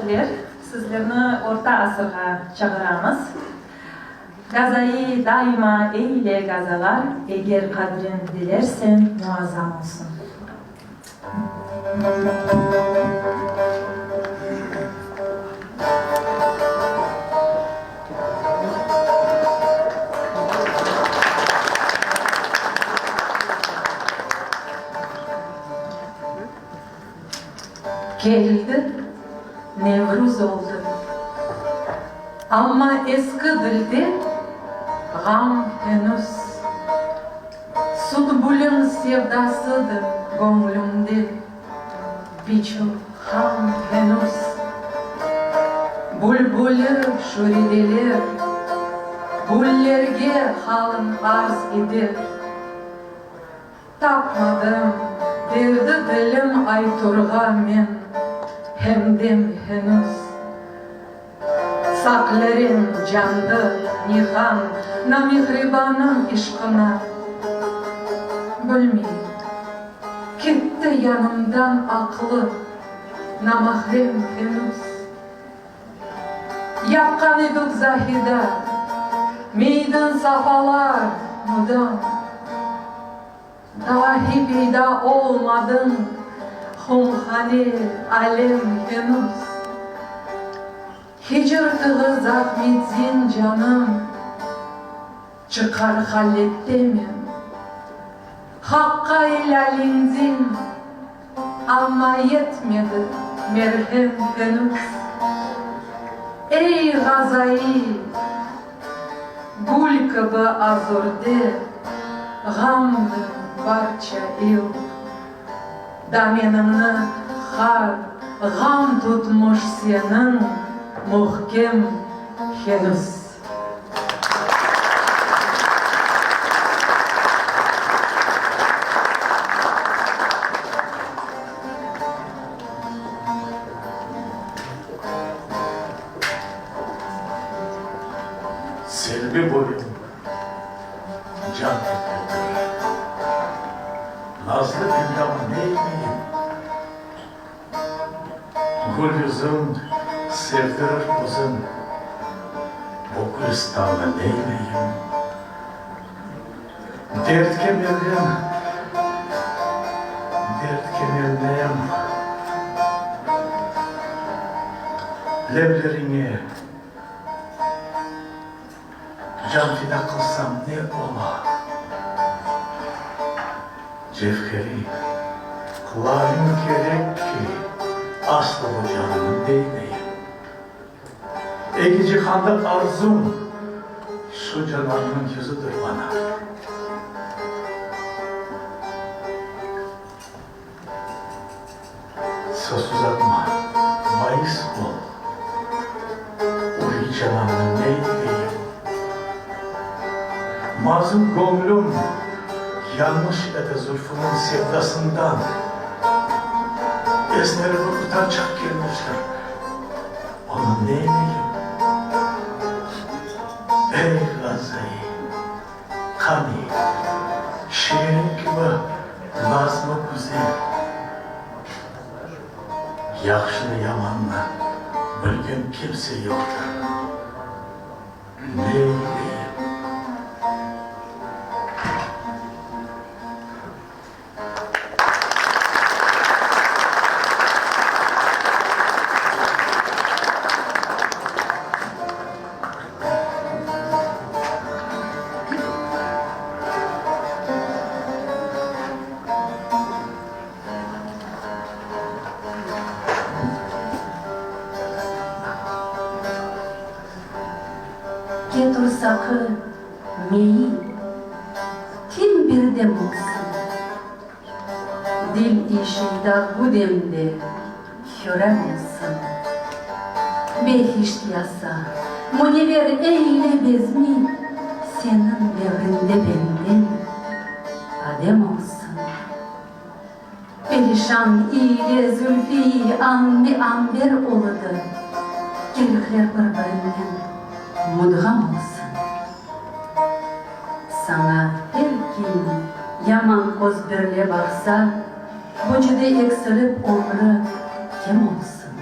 Musafirler, sizlerni Orta asırğa çağıramız. Gazayı daima eyle gazalar, eger qadrin bilersen, muazzam olsun. Keldi, Nevruz oldı. Amma eski dilde ğam henüz. Sunbülüm sevdasıdır göñlümde, Piçü ham henüz. Bülbüli şürideler, Güllerge halın arz ider. Tapmadım, derdi-dilim ayturğa men hemdem henüz. Saqlerim candı nihan namihribanım işqına. Bilmeyim, ketti yanımdan aqlı namahrem henüz. Yapqan edik zahida, meydan safalar mudam. Dahi peyda olmadıñ, humhane, alem henüz. Hicr tığı zahmetzin canım, çıqar hallette men. Haqqa ilâliñdin, amma yetmedi merhem henüz. Ey, Ğazaiy, gül kibi azurde ğamdır barça il. Dameniñni har ğam tutmuş seniñ mühkem henüz. Selbi boyum can titretir. Nazlı endamı neyleyim? Gül yüzüñ sevdirir özün, Bu gülistannı neyleyim? Dertke melem, dertke melem, Lebleriñe can fida qılsam ne ola? Cevheriy, qulağıñ kerek ki, aslı bu canımı neyleyim? Eki cihanda arzum, şu cananıñ yüzüdir bana. Söz uzatma, mayıs ol, uriy cananı neyleyim? Mazun göñlüm yanmış edi zulfınıñ sevdasından, Esmeri bir utançaq kelmiştir. Onı ne eyleyim? Ey, Ğazaiy, qani, şiiriñ kibi nazmı güzel, Yahşını-yamannı bilgen kimse yoqtır. Ne eyleyim? Ketur saqı, meyi, kim bir dem olsun, Dil işi da bu demde hürem olsun. Behişt yasa, münevver eyle bezmi, Seniñ devrinde benden Adem olsun. Perişan iyle zülfi anbi-anber oludı, Kerikler bir-birinden mudğam olsun. Saña her kim yaman köz birle baqsa, Vucudı eksilip ömrü kem olsun.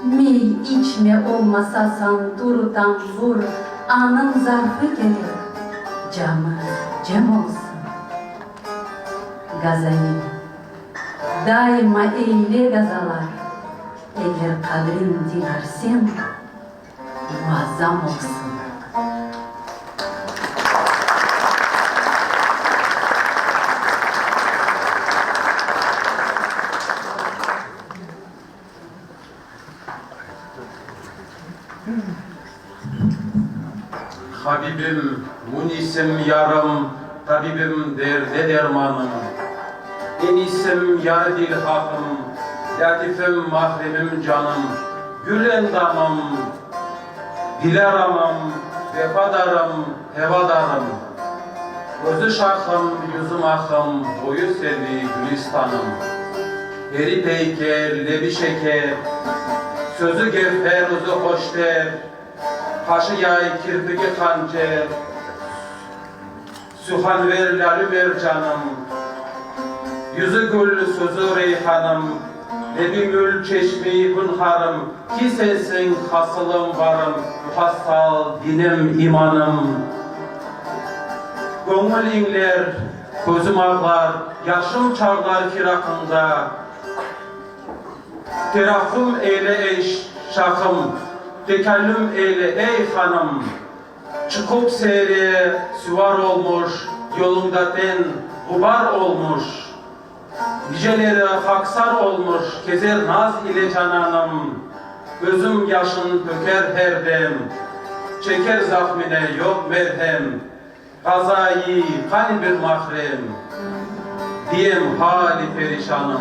Mey içme olmasa santuru tambur, Anıñ zarfı kerek, camı cem olsun. Gazail, daima eyle gazalar, Eger qadrin diñarseñ, muazzam olsun. Habibim, munisim, yarım, Tabibim, derde dermanım. Enisim, yarı dilhahım, Lâtifim, mahremim, canım, Gül endamım, Dilâramım, Vefadarım, hevadarım. Közü şahım, yüzüm ahım, Boyu selvi, gülistanım. Eri peyker, lebi şeker, Sözü gevher, özü hoşter, Qaşı yay, kirpigi hancer, Sühanver, lâlü mercanım, Yüzü gül, sözü reyhanım, Lebi mül, çeşmi hünharım, Ki sensiñ hasılım, varım, Muhassal dinim, imanım. Göñül iñler, közüm ağlar, Yaşım çağlar firaqıñda. Terahhum eyle, ey şahım, Tekellüm eyle, ey hanım. Çıqup seyre süvar olmuş, Yoluñda ten ğubar olmuş. Niceleri haksar olmuş, Kezer naz ile cananım. Gözüm yaşın töker her dem, Çeker zahmine yoq merhem. Qazaiy, qani bir mahrem, Diyem hali perişanım.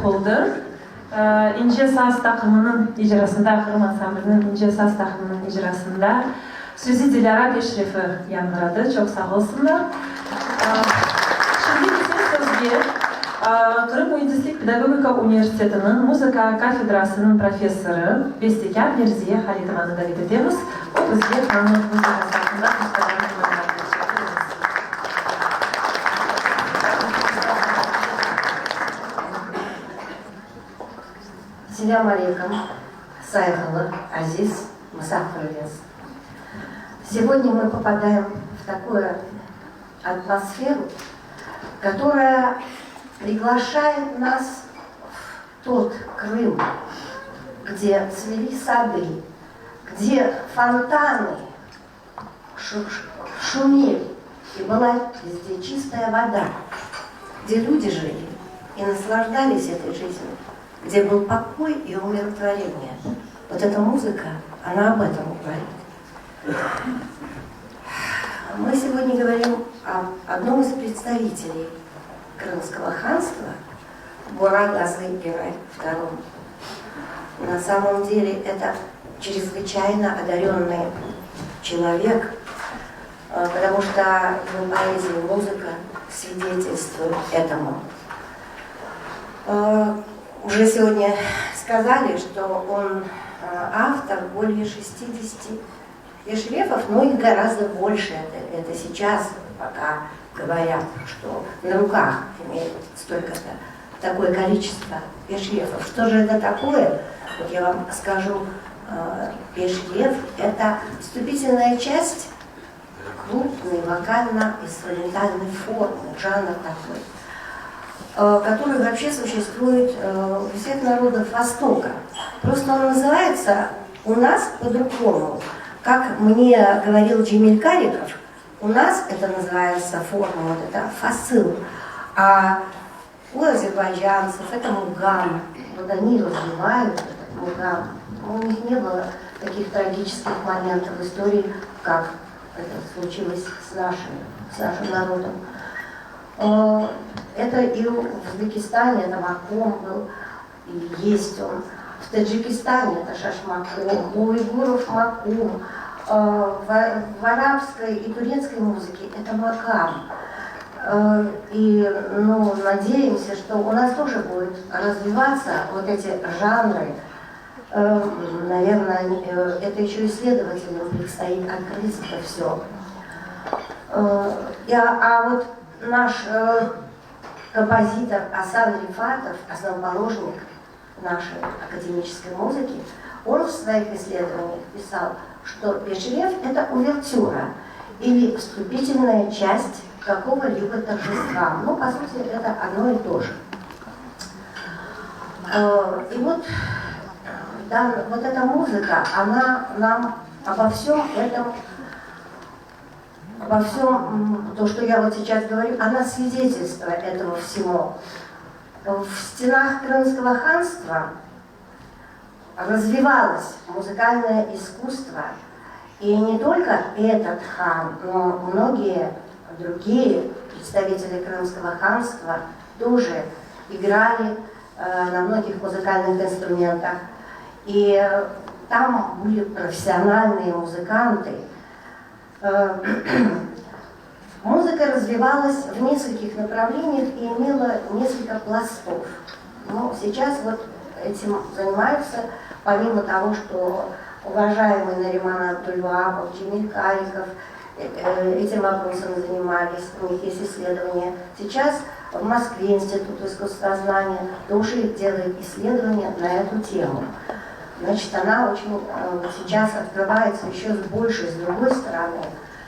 oquldı. İnce saz taqımınıñ icrasında, Qırım ansambliniñ İnce saz taqımınıñ icrasında Süzi Dilâra Peşrefi yañğıradı. Çoq sağ olsunlar. Şimdi ise sözge Qırım müendislik pedagogika universitetiniñ muzıka kafedrasınıñ professorı, bestekâr Merziye Halitovanı davet etemiz. O bizge hanlıq muzıkası aqqında ustadan malümat berecek. Buyurıñız. Selâm aleyküm, sayğılı, aziz musafirlerimiz! Сегодня мы попадаем в такую атмосферу, которая приглашает нас в тот Крым, где цвели сады, где фонтаны шумели, и была везде чистая вода, где люди жили и наслаждались этой жизнью, где был покой и умиротворение. Вот эта музыка, она об этом говорит. Мы сегодня говорим об одном из представителей Крымского ханства, Бура Газы Герай II. На самом деле это чрезвычайно одаренный человек, э, потому что его поэзия и музыка свидетельствуют этому. Э, уже сегодня сказали, что он э, автор более 60 эшрефов, но их гораздо больше. Это, это сейчас пока говорят, что на руках имеют столько-то, такое количество эшрефов. Что же это такое? Вот я вам скажу, эшреф – это вступительная часть крупной вокально-инструментальной формы, жанр такой, э, который вообще существует э, у всех народов Востока. Просто он называется у нас по-другому. Как мне говорил Джемиль Кариков, у нас это называется форма, вот это фасыл, а у азербайджанцев это мугам. Вот они развивают этот мугам. У них не было таких трагических моментов в истории, как это случилось с нашим, с нашим народом. Э, это и в Узбекистане, это Маком был, и есть он. В Таджикистане это Шашмаком, у уйгуров Макум, э, в, в арабской и турецкой музыке это Макам. Э, и ну, надеемся, что у нас тоже будут развиваться вот эти жанры. Э, наверное, это еще исследователям предстоит открыть это все. А вот наш композитор Асан Рифатов, основоположник нашей академической музыки, он в своих исследованиях писал, что пешреф – это увертюра или вступительная часть какого-либо торжества. Ну, по сути, это одно и то же. Э, и вот, да, вот эта музыка, она нам обо всем этом, обо всем, то, что я вот сейчас говорю, она свидетельство этого всего. В стенах Крымского ханства развивалось музыкальное искусство. И не только этот хан, но многие другие представители Крымского ханства тоже играли э, на многих музыкальных инструментах. И там были профессиональные музыканты. Э, музыка развивалась в нескольких направлениях и имела несколько пластов. Но сейчас вот этим занимаются, помимо того, что уважаемый Нариман Абдульваапов, Джемиль Кариков э, э, этим вопросом занимались, у них есть исследования. Сейчас в Москве Институт искусствознания тоже делает исследования на эту тему. Значит, она очень э, сейчас открывается еще с большей, с другой стороны.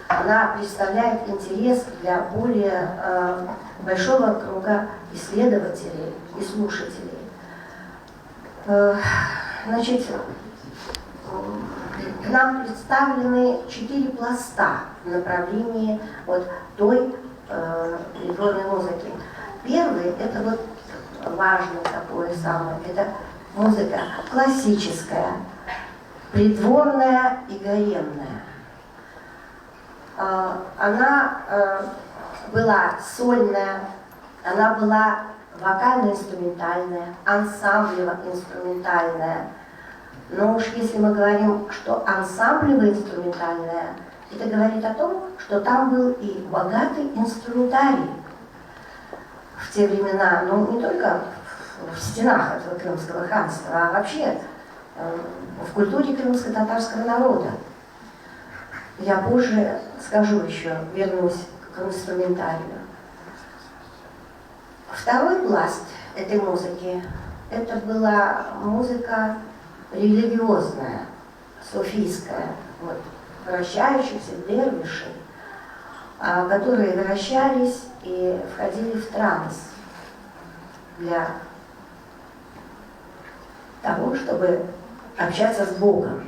Она представляет интерес для более большого круга исследователей и слушателей. Значит, к нам представлены четыре пласта в направлении вот той э, придворной музыки. Первый – это вот важное такое самое, это музыка классическая, придворная и гаремная. Э, она э, была сольная, она была Вокально-инструментальная, ансамблево-инструментальная. Но уж если мы говорим, что ансамблево-инструментальная, это говорит о том, что там был и богатый инструментарий в те времена, ну не только в стенах этого Крымского ханства, а вообще э, в культуре крымско-татарского народа. Я позже скажу еще, вернусь к инструментарию. Второй пласт этой музыки – это была музыка религиозная, суфийская, вот, вращающихся дервишей, а, которые вращались и входили в транс для того, чтобы общаться с Богом.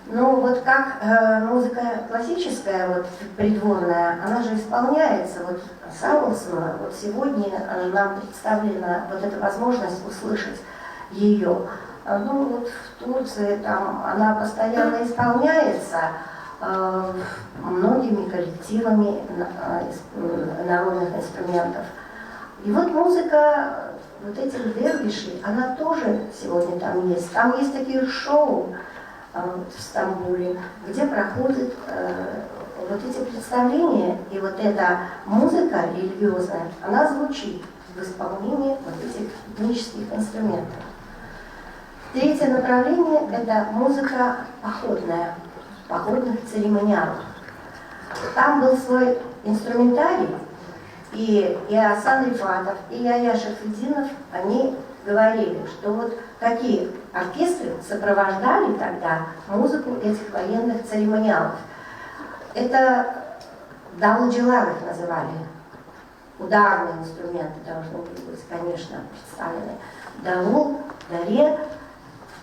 Ну вот как э, музыка классическая, вот придворная, она же исполняется вот Саулсона, вот сегодня э, нам представлена вот эта возможность услышать ее. Э, ну вот в Турции там она постоянно исполняется э, многими коллективами э, народных инструментов. И вот музыка вот этих дервишей, она тоже сегодня там есть. Там есть такие шоу, в Стамбуле, где проходят э, вот эти представления, и вот эта музыка религиозная, она звучит в исполнении вот этих этнических инструментов. Третье направление – это музыка походная, походных церемониалов. Там был свой инструментарий, и, и Асан Рифатов, и Яя Шахфидинов, они говорили, что вот какие оркестры сопровождали тогда музыку этих военных церемониалов. Это дауджилар их называли. Ударные инструменты должны были быть, конечно, представлены. Даул, даре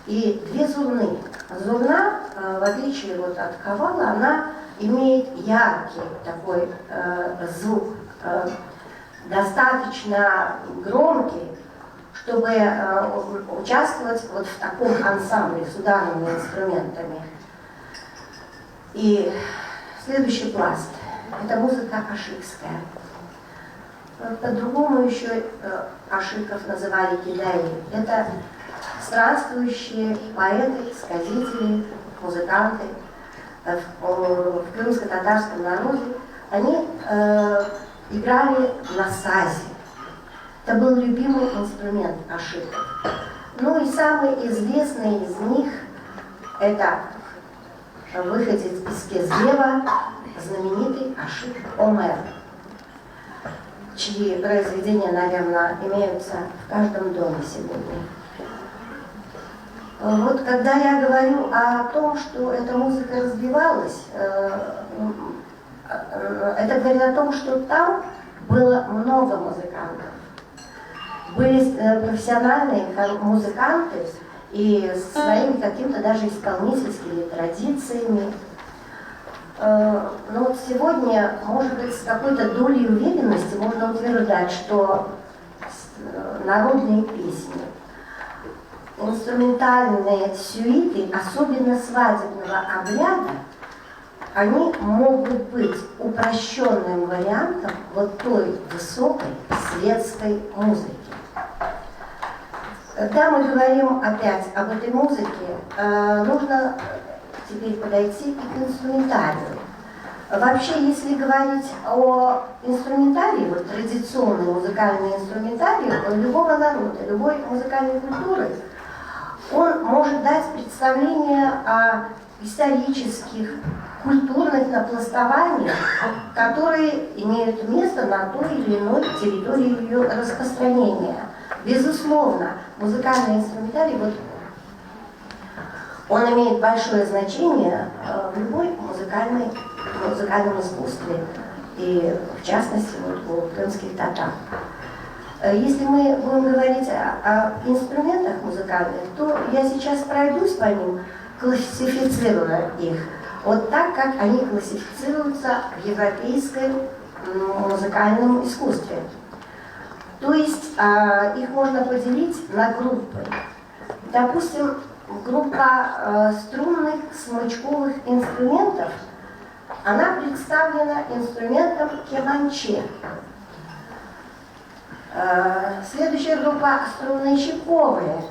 и две зурны. Зурна, э, в отличие вот от кавала, она имеет яркий такой э, звук, э, достаточно громкий, чтобы э, участвовать вот в таком ансамбле с ударными инструментами. И следующий пласт – это музыка ашикская. По-другому еще э, ашиков называли кидаи. Это странствующие поэты, сказители, музыканты э, в, в крымско-татарском народе. Они э, играли на сазе. Это был любимый инструмент ашиков. Ну и самый известный из них – это выходец из Кезлева, знаменитый Ашик Омер, чьи произведения, наверное, имеются в каждом доме сегодня. Вот когда я говорю о том, что эта музыка развивалась, э, э, это говорит о том, что там было много музыкантов. Были э, профессиональные музыканты и со своими какими-то даже исполнительскими традициями. Э, но вот сегодня, может быть, с какой-то долей уверенности можно утверждать, что э, народные песни, инструментальные сюиты, особенно свадебного обряда, они могут быть упрощенным вариантом вот той высокой светской музыки. Когда мы говорим опять об этой музыке, э, нужно теперь подойти и к инструментарию. Вообще, если говорить о инструментарии, вот традиционный музыкальный инструментарий любого народа, любой музыкальной культуры, он может дать представление о исторических, культурных напластованиях, которые имеют место на той или иной территории ее распространения. Безусловно, музыкальный инструментарий, вот, он имеет большое значение э, в любой музыкальной, музыкальном искусстве, и в частности вот, у крымских татар. Э, если мы будем говорить о, о инструментах музыкальных, то я сейчас пройдусь по ним, классифицируя их, вот так, как они классифицируются в европейском музыкальном искусстве. То есть а, их можно поделить на группы. Допустим, группа э, струнных смычковых инструментов, она представлена инструментом кеманче. Следующая группа струнные щипковые.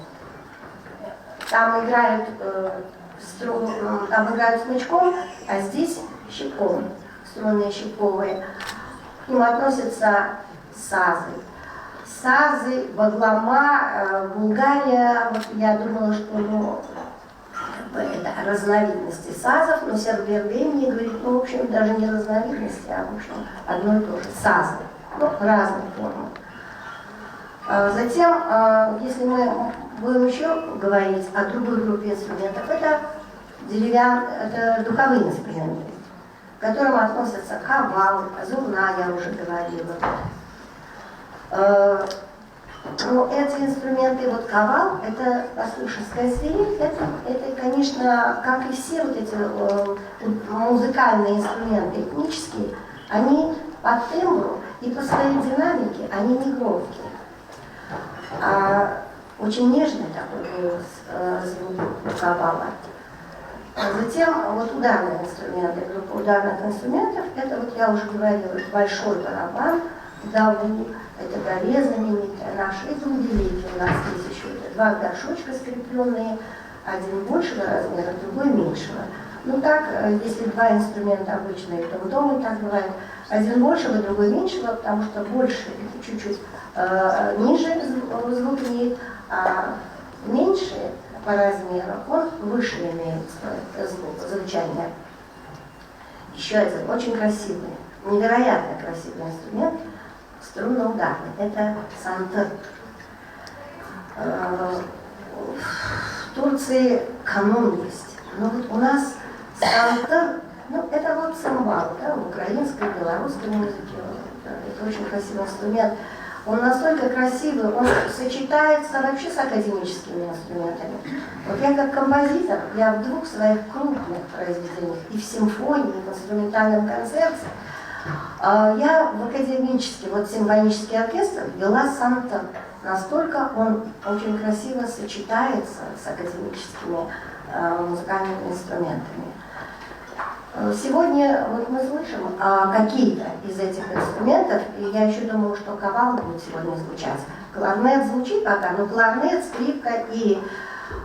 Там играют, струн, там играют смычком, а здесь щипком. Струнные щипковые. К ним относятся сазы. Сазы, баглама, Булгария. Вот я думала, что ну, как бы это разновидности сазов, но Сербер Бей мне говорит, ну, в общем, даже не разновидности, а, в общем, одно и то же. Сазы, ну, разных форм. Затем, если мы будем еще говорить о другой группе инструментов, это деревян, это духовые инструменты, к которым относятся кавал, зурна, я уже говорила. Ну, эти инструменты, вот кавал, это пастушеская свирель, это, это, конечно, как и все вот эти э, музыкальные инструменты этнические, они по тембру и по своей динамике, они не громкие. А очень нежный такой голос, э, звук у кавала. Затем вот ударные инструменты, группа ударных инструментов, это вот я уже говорила, большой барабан, даву, это гале знаменитая наша, и дуделики у нас есть еще, это два горшочка скрепленные, один большего размера, другой меньшего. Ну так, если два инструмента обычные, то дома так бывает, один большего, другой меньшего, потому что больше чуть-чуть э, ниже звук имеет, а меньше по размеру, он выше имеет звук, звучание. Еще один очень красивый, невероятно красивый инструмент, струнно-ударный, это сантыр. В Турции канун есть, но вот у нас сантыр, ну это вот цимбал, да, в украинской, белорусской музыке, это очень красивый инструмент. Он настолько красивый, он сочетается вообще с академическими инструментами. Вот я как композитор, я в двух своих крупных произведениях, и в симфонии, и в инструментальном концерте, я в академический, вот симфонический оркестр вела сантыр. Настолько он очень красиво сочетается с академическими музыкальными инструментами. Сегодня вот мы слышим какие-то из этих инструментов, и я еще думаю, что кавал будет сегодня звучать. Кларнет звучит пока, но кларнет, скрипка и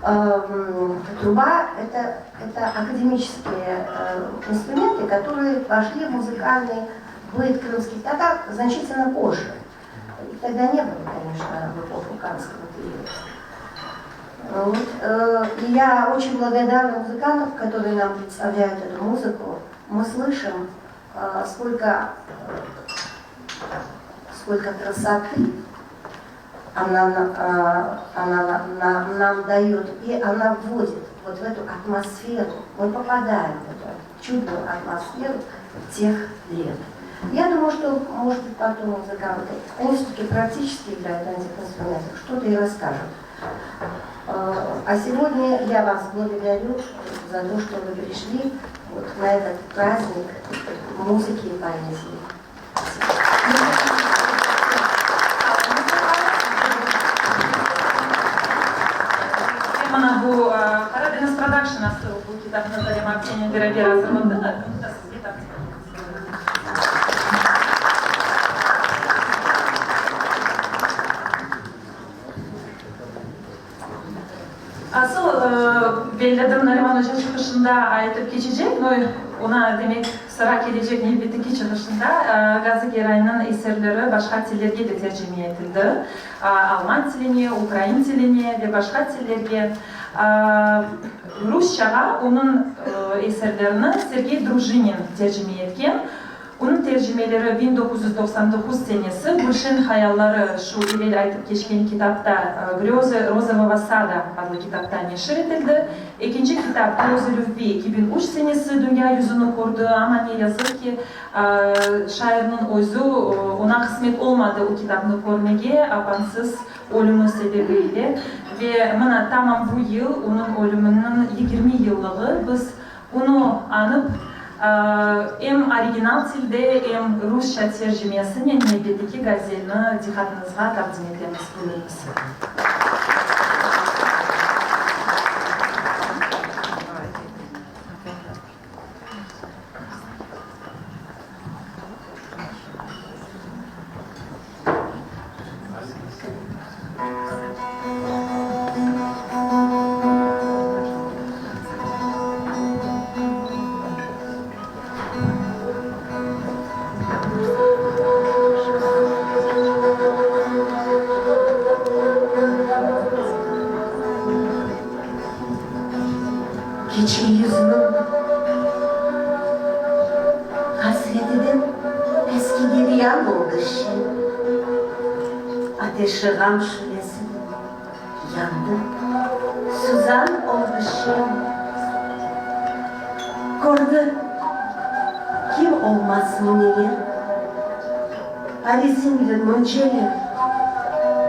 э, труба это, это академические э, инструменты, которые вошли в музыкальный быт крымских татар значительно позже. Их тогда не было, конечно, в эпоху ханского периода. Вот, э, и я очень благодарна музыкантам, которые нам представляют эту музыку. Мы слышим, э, сколько, сколько красоты она, э, она нам, нам дает, и она вводит вот в эту атмосферу. Мы попадаем в эту чудную атмосферу тех лет. Я думаю, что, может быть, потом музыканты, они все-таки практически играют на этих инструментах, что-то и расскажут. А сегодня я вас благодарю за то, что вы пришли вот на этот праздник музыки и поэзии. Mına bu Qaradeñiz Production asıl bu kitapnı Zarema aptenen beraber azırladılar, bunı da sizge taqdim etemiz. Asıl, bellidir, Nariman oca çıqışında aytıp keçecek, no, oña, demek, sıra kelecek nevbetteki çıqışında, Gazi Geraynıñ eserleri başqa tillerge de tercime etildi, alman tiline, ukrain tiline ve başqa tillerge. Rusçağa onıñ eserlerini Sergey Drujinin tercime etken. Onıñ tercimeleri 1999 senesi Gülşen hayalları şu evel aytıp keçken kitapta Grözı rozovого sada adlı kitapta neşir etildi. Ekinci kitap Grözı lübvi 2003 senesi dünya yüzüni kördi, amma ne yazıq ki, şairniñ özü oña qısmet olmadı o kitapnı körmege, apansız ölümi sebebi ile. Ve mına tamam bu yıl onıñ ölüminiñ 20 yıllığı biz Bunı añıp, em original tilde, em rusça tercimesinen nevbetteki gazelni diqqatıñızğa taqdim etemiz. Buyurıñız. Keçe yüzüniñ hasretiden eski giryan oldı şem. Ateşi ğam şülesinen yandı, suzan oldı şem. Kördi, kim olmaz münevver, Parisingli münceler,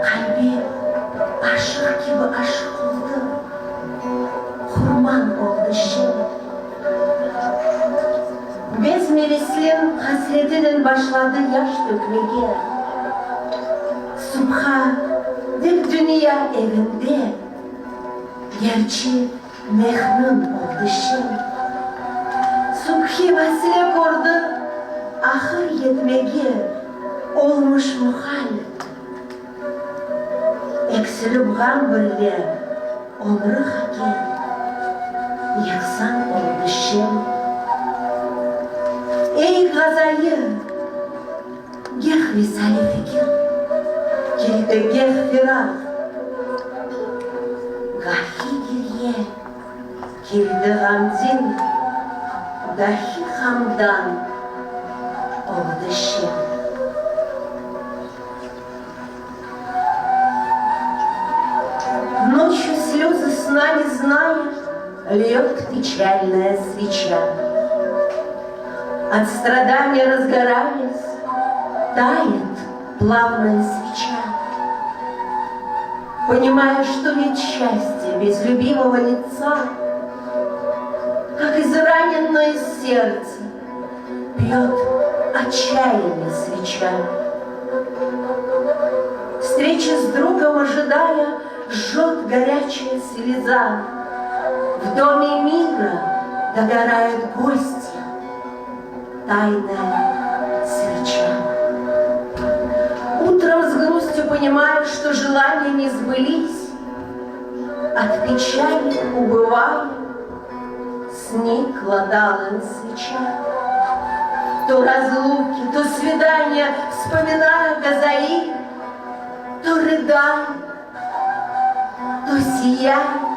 Qalbi aşıq kibi aşıq oldı, Qurman oldı şem. Bezmi veslin hasretinen başladı yaş tökmege. Subha dek dünya evinde, Gerçi mehnun oldı şem. Subhi vasile kördi ahır yetmege olmuş muhal. Eksilip ğam birle ömrü hake yeqsan oldı şem. Ey ğazayı, geh visali fikir, keldi geh firaq, Gahi girye, keldi ğamdin, dahi ğamdan oldı şem. Ночью слезы сна не зная, Льет печальная свеча. От страдания разгораясь, Тает плавная свеча. Понимая, что нет счастья без любимого лица, Как израненное сердце Пьет отчаяние свеча. Встречи с другом ожидая, Жжет горячая слеза. В доме мира догорает гостья Тайная свеча. Утром с грустью понимая, что желания не сбылись, От печали убывая, Сникла далын свеча. То разлуки, то свидания, вспоминая Газаи, То рыдает, то сияет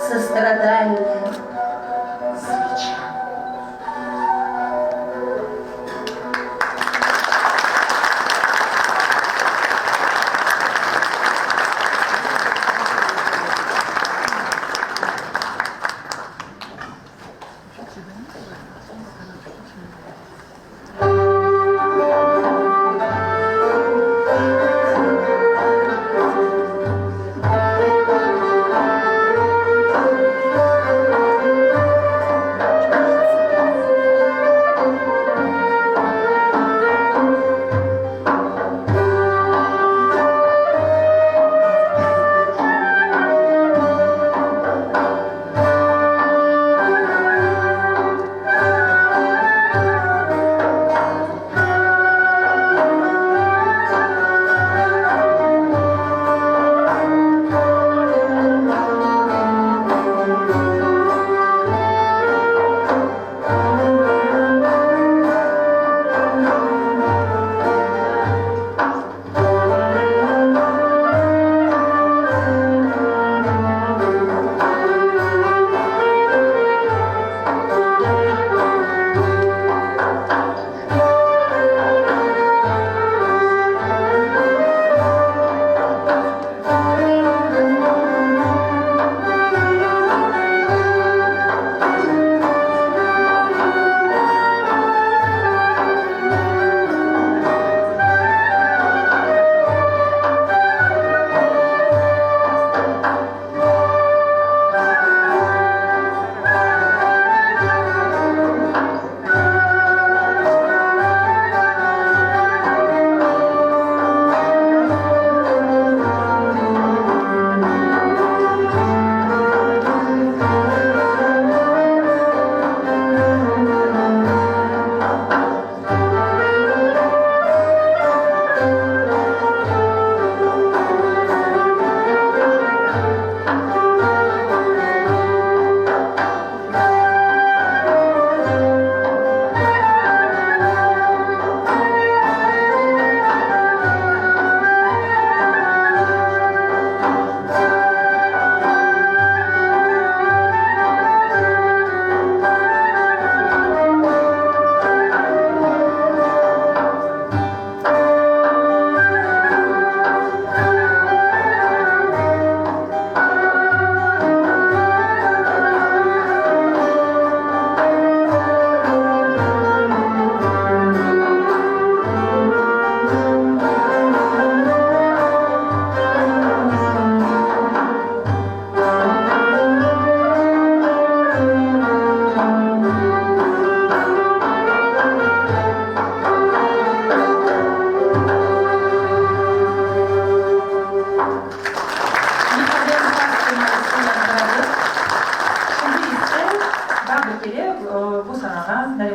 Сострадальная свеча.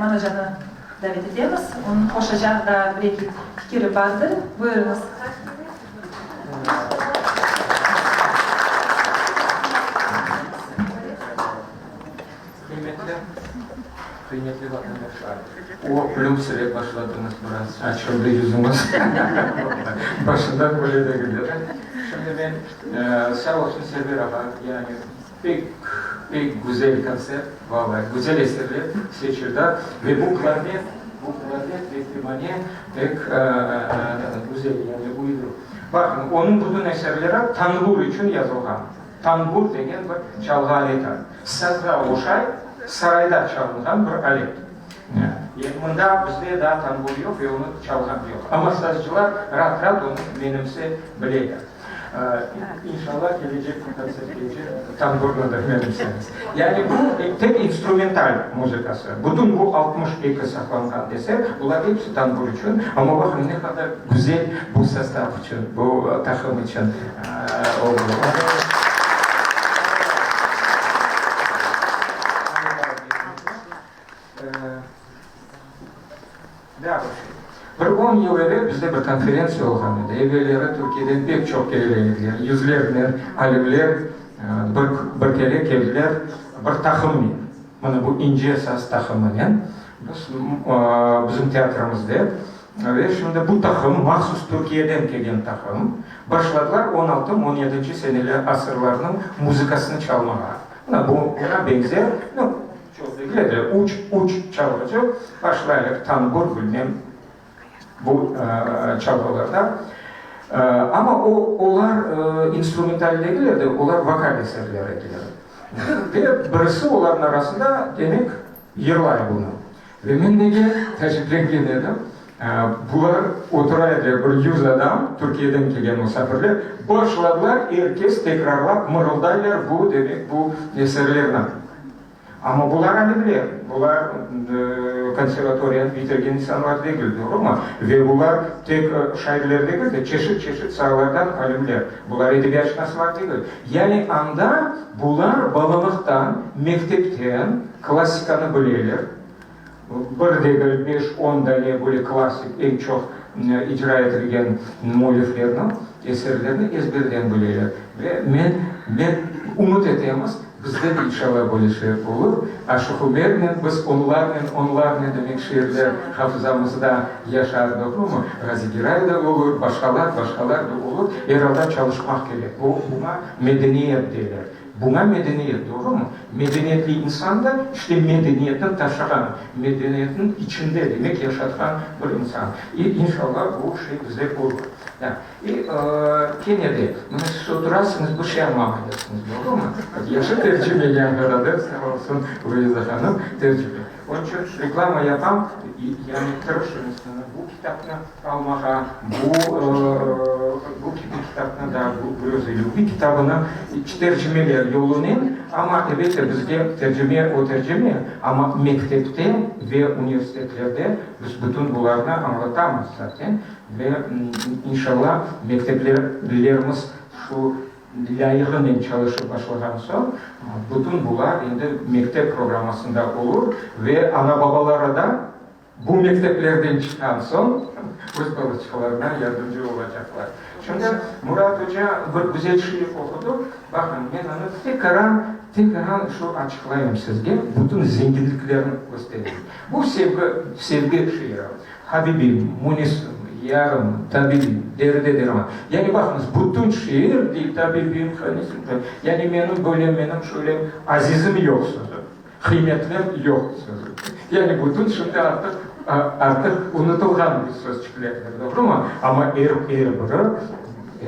Suleyman ocanı davet etemiz. Onıñ qoşacaq daa bir-eki fikiri bardır. Buyurıñız. Qıymetli, qıymetli vatandaşlar! O, külümsirep başladıñız biraz, açıldı yüzüñiz. Başından böyle degil edi. Şimdi men, sağ olsun Server ağa, yani pek, pek güzel kontsert, vallahi, güzel eserler seçildi. Ve bu klarnet, bu klarnet ve kemane pek güzel, yani uydu. Baqıñ, onıñ bütün eserleri tanbur içün yazılğan. Tanbur degen bir çalğı aleti. Sazğa oşay, sarayda çalınğan bir alet. Mında bizde daa tanbur yoq ve onı çalğan yoq. Amma sazcılar raat-raat onı menimse bileler. İnşallah, kelecek kontsertgece tanburnı da menimseriz. Yani bu tek instrumental muzıkası. Bütün bu 62 saqlanğan eser, bular episi tanbur içün. Amma baqıñ, ne qadar güzel bu sostav içün, bu taqım içün oldı. Daa bir şey. Bir on yıl evel bizde bir konferentsiya olğan edi. Evelleri Türkiyeden pek çoq kele ediler, yüzlernen alimler bir bir kere keldiler bir taqımnen, mına bu ince saz taqımınen biz bizim teatrimizde. Ve şimdi bu taqım, mahsus Türkiyeden kelgen taqım, başladılar on altı, on yedinci seneler asırlarnıñ muzıkasını çalmağa. Mına bu, buña beñzer, nu, Çoq degil edi, üç, üç çalğıcı başlaylar, tambur, bilmem, bu çalğılarda. Amma o, olar instrumental degil edi, olar vokal eserler ediler. Ve birisi olarnıñ arasında, demek, yırlay bunı. Ve men nege taciplengen edim, bular otura ediler, bir yüz adam, Türkiyeden kelgen musafirler, başladılar, er kes tekrarlap mırıldaylar bu, demek, bu eserlerni. Amma bular alimler, bular konservatoriyanı bitirgen insanlar degil, doğrumı? Ve bular tek şairler degil de, çeşit-çeşit saalardan alimler. Bular edebiyatşınaslar degil. Yani anda bular balalıqtan, mektepten klassikanı bileler. Bir degil, beş, on dane böyle klassik, eñ çoq icra etilgen müelliflerniñ eserlerini ezberden bileler. Ve men, men ümüt etemiz, bizde de inşallah böyle şey olur. Aşıq Umernen biz onlarnen, onlarnen, demek, şiirler hafızamızda yaşar, doğrumı? Ğazi Giray da olur, başqalar, başqalar da olur. Er alda çalışmaq kerek. Bu, buña medeniyet deyler. Buña medeniyet, doğrumı? Medeniyetli insan da, işte, medeniyetni taşığan, medeniyetniñ içinde, demek, yaşatqan bir insan. İ, inşallah, bu şey bizde olur. Da. İ, kene de, mına siz oturasıñız, bir şey añlamaysıñız, doğrumı? Yaşı tercime yañğıradı, sağ olsun Luiza hanım, tercime. Onıñ içün reklama yapam, yani tırışıñız, bu kitapnı almağa, bu, bu kibi kitapnı da, bu Grözı lübvi kitabını tercimeler yolunen, amma, elbette, bizge tercime, o tercime, amma mektepte ve universitetlerde biz bütün bularnı añlatamız zaten ve, inşallah, mekteplerimiz şu lâyığınen çalışıp başlağan soñ, bütün bular endi mektep programmasında olur ve ana-babalara da Bu mekteplerden çıqqan soñ, öz balaçıqlarına yardımcı olacaqlar. Şimdi Murat oca bir güzel şiir oqudı. Baqıñ, men onı tekaran, tekaran şu açıqlayım sizge, bütün zenginliklerini köstereyim. Bu sevgi, sevgi şiiri. Habibim, munisim, yarım, tabibim, derde derman. Yani baqıñız, bütün şiir dey, tabibim, hanisim, yani menim böylem, menim şöylem, azizim yoq sözü. Qıymetlim yoq sözü. Yani bütün şimdi artıq, artıq unutılğan bir sözçüklerdir, doğrumı? Amma er, er biri,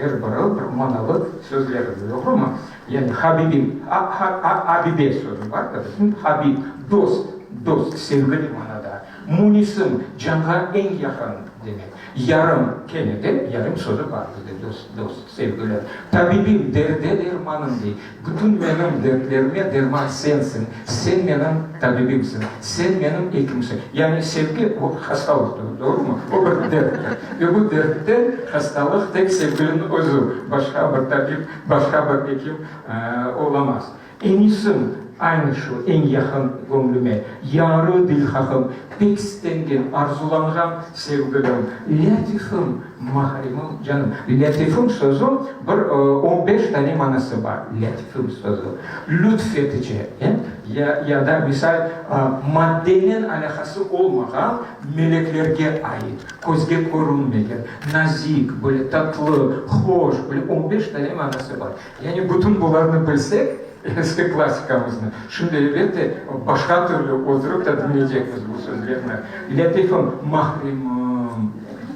er biri bir manalı sözlerdir, doğrumı? Yani habibim, a, ha, a, abibe sözü bar da bizim, habib, dost, dost, sevgili manada. Munisim, canğa eñ yaqın demek. Yarım, kene de yarım sözü bar bizde, dost, dost, sevgili. Tabibim, derde dermanım dey. Bütün menim dertlerime derman sensiñ, sen menim tabibimsiñ, sen menim ekimsiñ. Yani sevgi, o hastalıqtır, doğrumı? O bir derttir. Ve bu dertten hastalıq tek sevgiliniñ özü, başqa bir tabib, başqa bir ekim olamaz. Enisim. Aynı şu, eñ yaqın göñlüme. Yarı dilhahım, pek istengen, arzulanğan sevgilim, lâtifim, mahremim, canım. Lâtifim sözü bir on beş tane manası bar, lâtifim sözü. Lütf etici, e, ya, ya da, misal, maddenen alâqası olmağan meleklerge ait, közge körünmegen, nazik, böyle tatlı, hoş, böyle on beş tane manası bar. Yani bütün bularnı bilsek, eski klassikamıznı, şimdi, elbette, başqa türlü oturıp da diñleycekmiz bu sözlerni. Lâtifim, mahremim,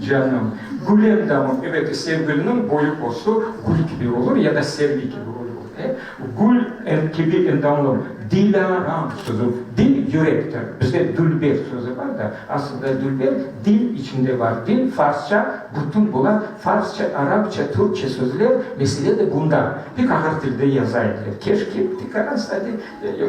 canım, gülendamım, elbette, sevgiliniñ boyu postu gül kibi olur ya da servi kibi olur, e? Gül kibi endamlım, Dilâram sözü, dil yürektir. Bizde dülber sözü bar da, aslında dülber dil içinde bar. Dil farsça, bütün bular farsça, arapça, türkçe sözler, mesele de bunda. Pek ağır tilde yaza ediler. Keşke tekaran sade,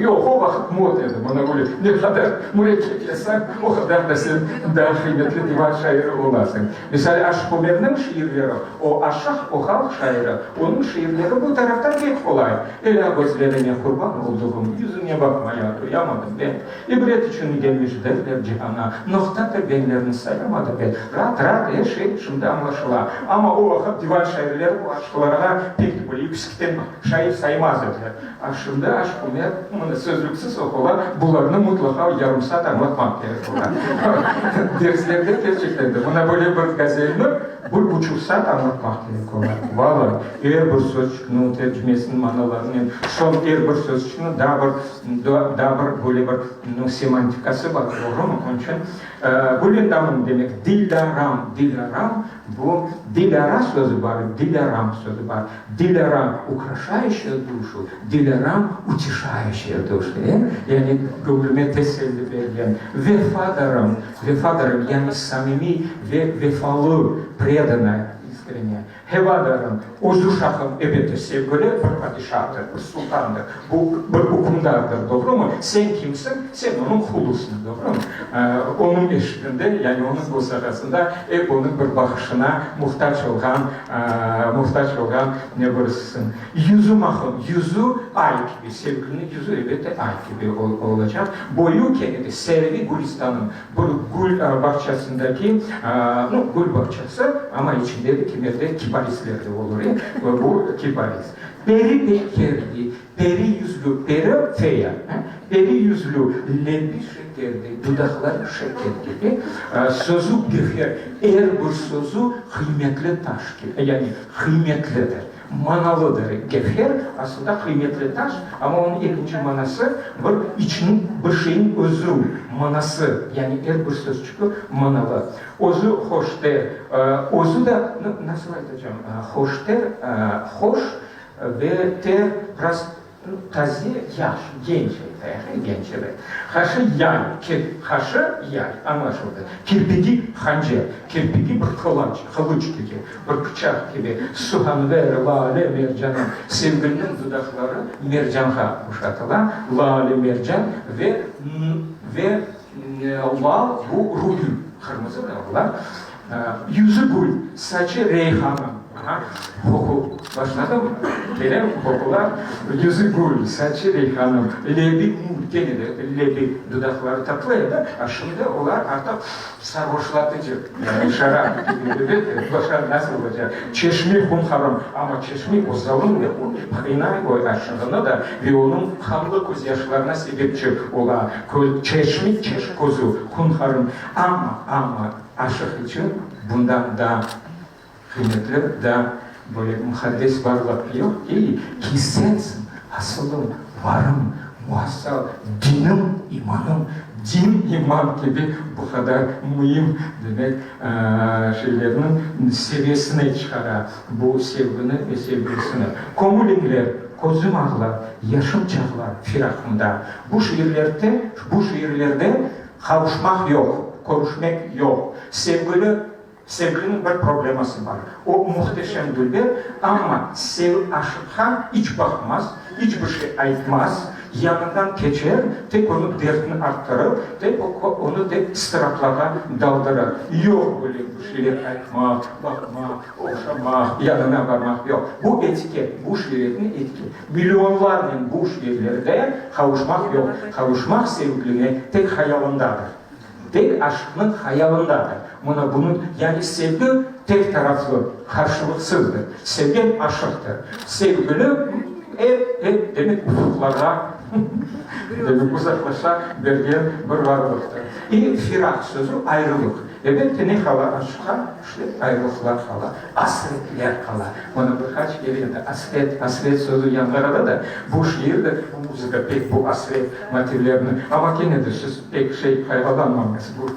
yoq, o vaqıt mod edi, mına böyle ne qadar mürekkep yazsañ, o qadar da sen daa qıymetli divan şairi olasıñ. Misal, Aşıq Ömerniñ şiirleri, o aşıq, o halq şairi, onıñ şiirleri bu taraftan pek qolay. Elâ közlerine qurban olduğım, yüzüñe baqmaya toyamadım ben. İbret içün gelmiş derler cihana, noqta kirgenlerni sayamadı ben. Raat-raat er şey şimdi añlaşıla. Amma o vaqıt divan şairleri bu aşıqlarğa pek böyle yüksekten şair saymaz ediler. A şimdi Aşıq Ümer mına sözlüksiz oqula, bularnı mutlaqa yarım saat añlatmaq kerek ola. Derslerde kerçekten de mına böyle bir gazelni bir buçuq saat añlatmaq kerek ola. Valla, er bir sözçükniñ tercimesiniñ manalarınen, soñ er bir sözçükniñ daa bir daa bir böyle bir nu semantikası bar, doğrumı? Onıñ içün Gülendamım demek Dilâram, Dilâram bu Dilâra sözü bar, Dilâram sözü bar. Dilâra ukraşaющая душу, Dilâram utешающая душу, e? Yani göñlüme teselli bergen. Vefadarım, vefadarım, yani samimiy ve vefalı, predanaya, iskrenняя. Hevadarım, özü şahım, ebette, sevgili bir padişahtır, bir sultandır, bu bir ükümdardır, doğrumı? Sen kimsiñ? Sen onıñ qulusıñ, doğrumı? Onıñ eşiginde, yani onıñ bosağasında ep onıñ bir baqışına muhtac olğan, muhtac olğan ne birisisiñ. Yüzü mahım, yüzü ay kibi, sevgiliniñ yüzü, elbette, ay kibi olacaq. Boyu kene de servi gülistanıñ, Bir gül bağçasındaki, nu, gül bağçası, amma içinde de kimerde kiparisler de olur, e, bu kiparis. Peri peykerli, peri yüzlü, peri, feya, e, peri yüzlü, lebi şekerli, dudaqları şeker kibi, sözü gevher, er bir sözü qıymetli taş kibi, yani qıymetlidir. Manalıdır. Gevher, aslında qıymetli taş, amma onıñ ekinci manası, bir içniñ, bir şeyniñ özü, manası, yani er bir sözçügi manalı. Özü hoşter, özü de, nasıl aytacam, hoşter, hoş ve ter, biraz Taze, yaş, genç aytayıq, genç, ebet. Qaşı yay, kir, qaşı yay, añlaşıldı. Kirpigi hancer, kirpigi bir qılaç, qılıç kibi, bir pıçaq kibi. Suhanver, lâle, mercanım. Sevgiliniñ dudaqları mercanğa oşatıla, lâle, mercan ve, ve lal, bu rubi, qırmızı da ola. Yüzü gül, saçı reyhanım. Aha, qoqu başladımı? Kelem qoqular. Yüzü gül, saçı reyhanım, lebi mur, kene de lebi, dudaqları tatlı edi, a şimdi olar artıq sarğoşlatıcı, yani şarap kibi, elbette, başqa nasıl olacaq? Çeşmi hunharım, amma çeşmi o zalım ve o qıynay o aşığını da ve onıñ qanlı közyaşlarına sebepçi ola. Çeşmi, çeş, közü, hunharım, amma, amma aşıq içün bundan daa Qıymetli da böyle muqaddes varlıq yoq ki, ki sensiñ asılım, varım, muassal dinim, imanım, din, iman kibi bu qadar müim, demek, şeylerniñ seviyesine çıqara bu sevgini ve sevgilisini. Köñül iñler, közüm ağlar, yaşım çağlar firaqımda. Bu şiirlerde, bu şiirlerde qavuşmaq yoq, körüşmek yoq. Sevgili Sevgiliniñ bir probleması bar. O, muhteşem dülber, amma sev aşıqqa iç baqmaz, iç bir şey aytmaz. Yanından keçer, tek onıñ dertini arttırır, tek onı tek ıstıraplarğa daldırır. Yoq böyle bir şeyler aytmaq, baqmaq, oşamaq, yanına barmaq yoq. Bu etiket, bu şiiriyetniñ etiket. Millionlarnen bu şiirlerde qavuşmaq yoq. Qavuşmaq sevgiline tek hayalındadır. Tek aşıqnıñ hayalındadır. Mına bunıñ, yani sevgi tek taraflı, qarşılıqsızdır. Sevgen aşıqtır. Sevgili ep, ep, demek, ufuqlarğa, demek, uzaqlaşa bergen bir varlıqtır. İ firaq sözü ayrılıq. Elbette, ne qala aşıqqa? İşte, ayrılıqlar qala, asretler qala. Mına bir qaç kere endi asret, asret sözü yañğıradı da, bu şiir de, bu muzıka pek bu asret motivlerini, amma kene de siz pek şey qayğılanmañız, bu,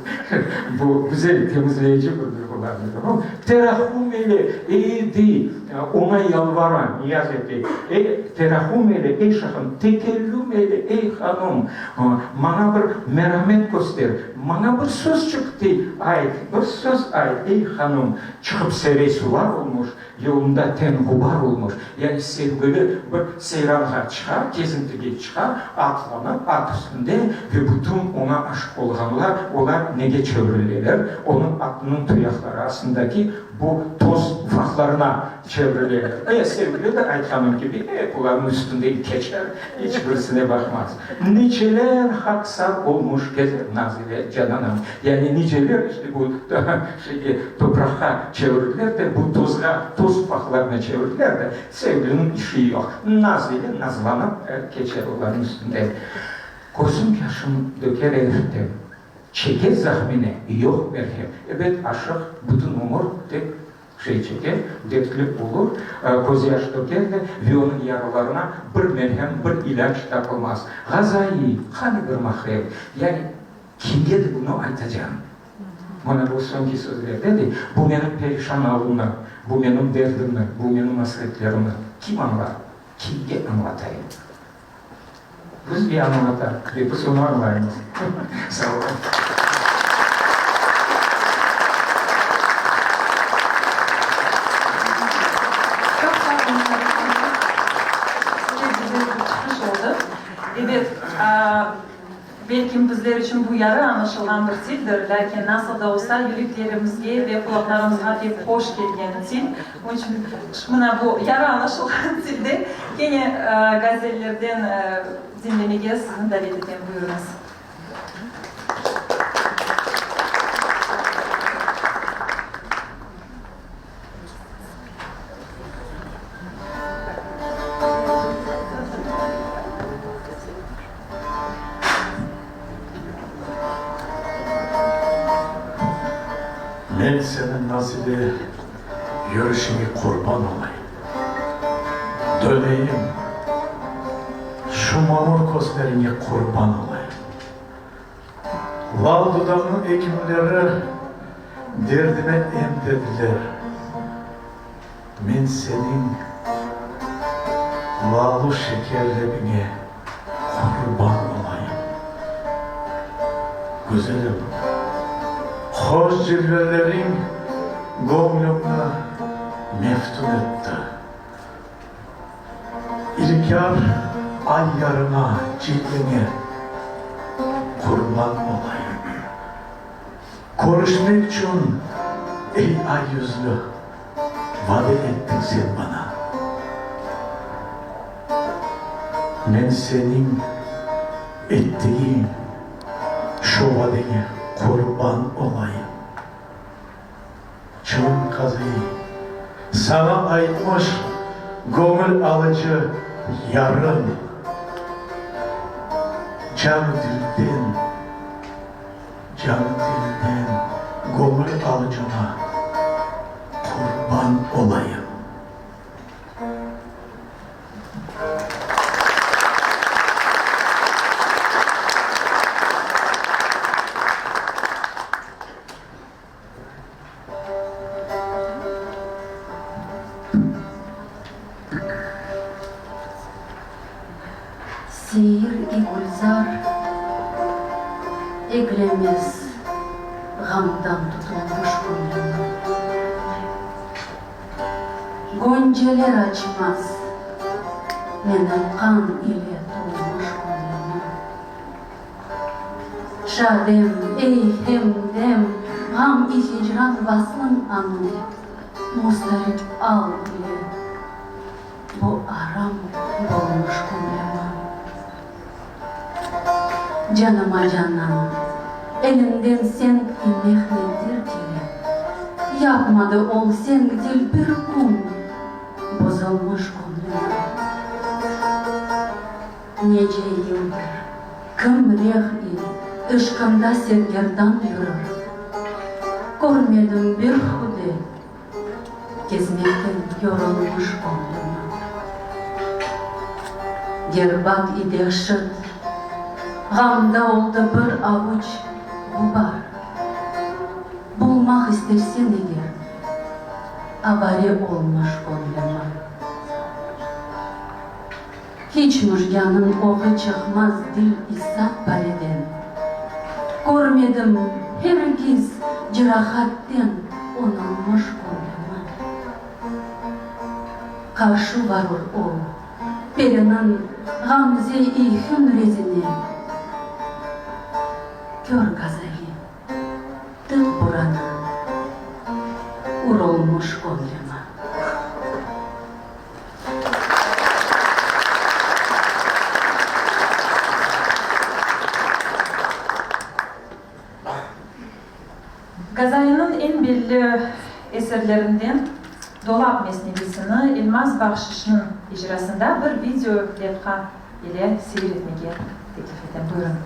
bu güzel, temizleyici bir duyğulardır. Terahhum eyle, ey, dey, oña yalvara, niyaz ete, ey, terahhum eyle, ey şahım, tekellüm eyle, ey hanum, maña bir meramet köster, Maña bir sözçik dey, ayt, bir söz ayt, ey hanum, çıqıp serey suvar olmuş, yolunda ten ğubar olmuş, yani sevgili bir seyranğa çıqa, kezintige çıqa, atlanıp, at üstünde ve bütün oña aşıq olğanlar, olar nege çevrileler? Onıñ atınıñ tuyaqları astındaki bu toz ufaqlarına çevrileler. E, sevgili de aytqanım kibi, ep olarnıñ üstünden keçer, iç birisine baqmaz. Niceler haqsar olmuş kezer naz ile cananam. Yani niceler işte bu şeyge, topraqqa çevirdiler de, bu tozğa, toz ufaqlarına çevirdiler de, sevgiliniñ işi yoq. Naz ile nazlanıp keçer olarnıñ üstünden. Közüm yaşım döker eriftem. Çeke zahmine, yoq merhem. Ebet, aşıq bütün ömür tek şey çeke, dertli olur, közyaş töker de ve onıñ yaralarına bir merhem, bir ilâc tapılmaz. Ğazaiy, qani bir mahrem? Yani, kimge de bunı aytacam? Mana bu soñki sözlerde de, bu menim perişan alımnı, bu menim derdimni, bu menim asretlerimni kim añlar, kimge añlatayım? Biz ve añlata, ve biz onı añlaymız. Sağ olun. Çoq sağ olun, Şaban ağa. Pek güzel bir çıqış oldı. Ebet, belkim bizler içün bu yarı añlaşılğan bir tildir, lâkin nasıl da olsa yüreklerimizge ve qulaqlarımızğa pek hoş kelgen til. Onıñ içün mına bu yarı añlaşılğan tilde kene gazellerden diñlemege sizni davet etem. Buyurıñız. Men seniñ nazile yürüşiñe qurban olayım. Döneyim, şu mamur közleriñe qurban olayım. Lal dudağıñnıñ ekimleri derdime em dediler. Men seniñ lalu şeker lebiñe qurban olayım. Güzelim, hoş cilveleriñ göñlümni meftun etti. İlkâr ay yarıña, cilveñe qurban olayım. Körüşmek içün, ey ay yüzlü, vade ettiñ sen maña. Men seniñ ettigiñ şu vadeñe qurban olayım. Çılın qazıy, saña aytmış göñül alıcı yarıñ, Canı-dilden. Canı-tilden göñül alıcıña qurban olayım. Seyir-i gülzar eglemez ğamdan tutulmış göñlümi. Gönceler açmaz menim qan ile tolmuş göñlüm. Şadem, ey hemdem, Ğam-i hicran vaslıñ anıñ, Mustarip al ile bu aram bolmuş köñlümi. Canıma canan, elinden sen-i mehnetler kele, Yapmadı ol sengdil bir kün bozulmış köñlümi. Nece yıldır, kim reh-i ışqında sergerdan yürür, Körmedim bir hude kezmekten yorulmış köñlümi. Ger bad-i dehşet ğamda oldı bir avuç ğubar, Bulmaq istersen eger, avare olmış köñlümi. Hiç müjganıñ oqı çıqmaz dil-i sat pareden, Körmedim hergiz cerahatten onılmış köñlümi. Qarşı varur o, periniñ ğamze-i hünrezine, Kör Gazali, tıq buranı, urulmış köñlümi. Gazaliniñ eñ belli eserlerinden Dolap mesnevisini Elmaz Bahşışnıñ icrasında bir video levha ile seyir etmege teklif etem. Buyurın.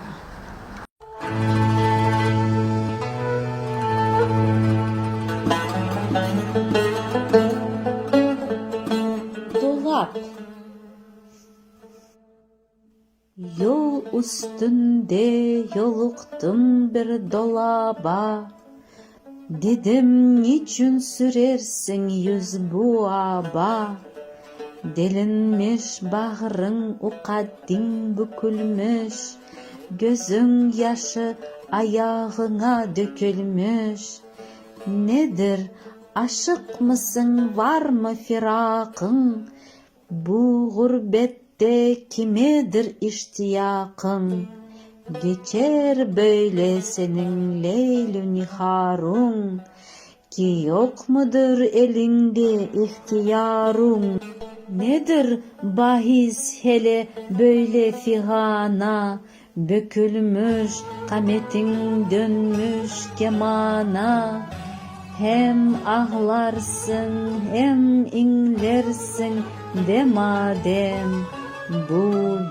Dolap. Yol üstünde yoluqtım bir dolaba, Dedim, niçün sürersiñ yüz bu aba? Delinmiş bağrıñ uqaddiñ bükülmiş, Gözüñ yaşı ayağıña dökülmiş. Nedir, aşıqmısıñ, varmı firaqıñ, Bu ğurbette kimedir iştiyaqıñ? Geçer böyle seniñ leyl-ü niharuñ, Ki yoqmıdır eliñde ihtiyaruñ? Nedir bahis hele böyle fiğana, Bükülmüş qametiñ dönmüş kemana? Hem ağlarsıñ, hem iñlersiñ dema-dem, Bu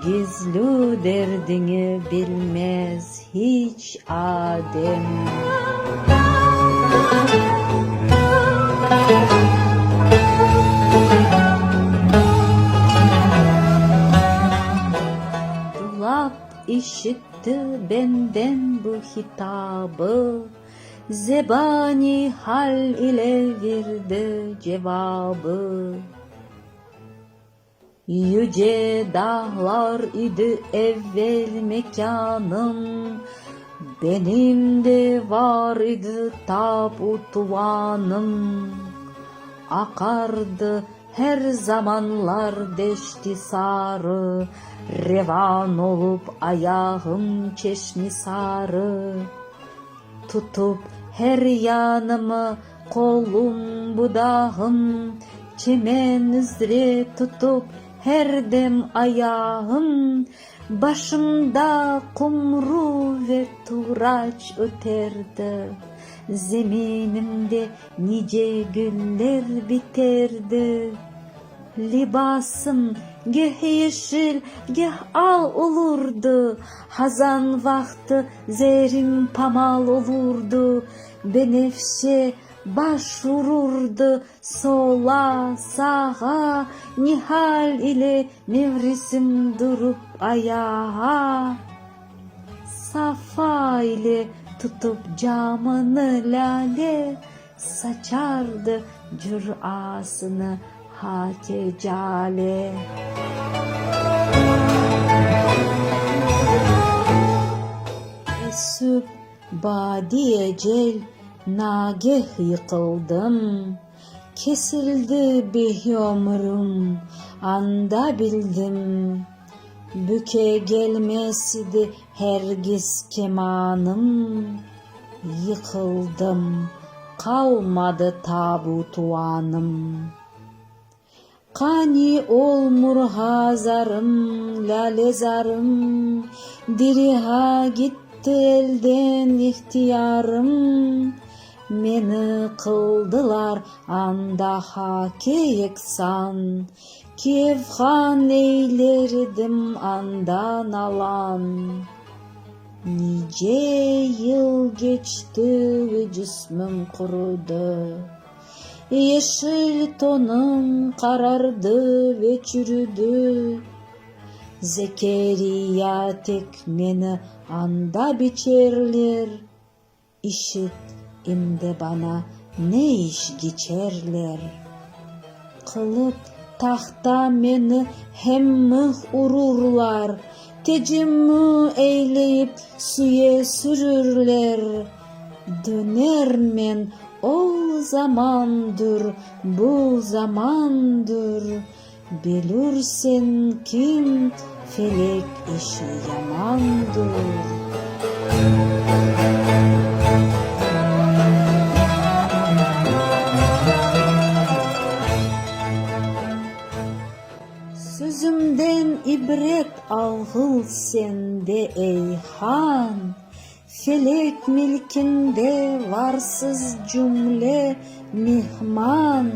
gizli derdiñi bilmez Hiç adem. Dolap işitti benden bu hitabı, Zebani hal ile virdi cevabı. Yüce dağlar idi evvel mekânım, Benim de var idi tab-u tuvanım. Aqardı her zamanlar deşti sarı, Revan olup ayağım çeşmisarı. Tutıp her yanımı qolum, budağım, Çemen üzre tutıp her dem ayağım, Başımda qumru ve turaç öterdi, Zeminimde nice güller biterdi. Libasım geh yeşil, geh al olurdı, Hazan vaqtı zerim pamal olurdı, Benefşe baş ururdı sola, sağa, Nihal ile nevresim durup ayağa. Safa ile tutıp camını lâle, Saçardı cürasını hake-cale. Esüp badi ecel nageh yıqıldım, Kesildi bih ömrüm, anda bildim. Büke gelmez idi hergiz kemanım, Yıqıldım, qalmadı tabu-tuanım. Qani olmurğa zarım, lâle-zarım, Diriğa gitti elden ihtiyarım, Meni qıldılar anda hake yeksan, Kevhan eyler edim anda nalan. Nice yıl keçti ve cüsmüm qurudı, Yeşil tonum qarardı ve çürüdi. Zekeriya tek meni anda biçerler, İşit, imdi bana ne iş geçerler? Qılıp tahta meni hem mıh ururlar, Tecemmü eyleyip süye sürürler. Dönermen, ol zamandır, bu zamandır, Bilürsen kim, felek işi yamandır. Sözümden ibret alğıl sen de, ey han, Felek milkinde varsız cümle mihman,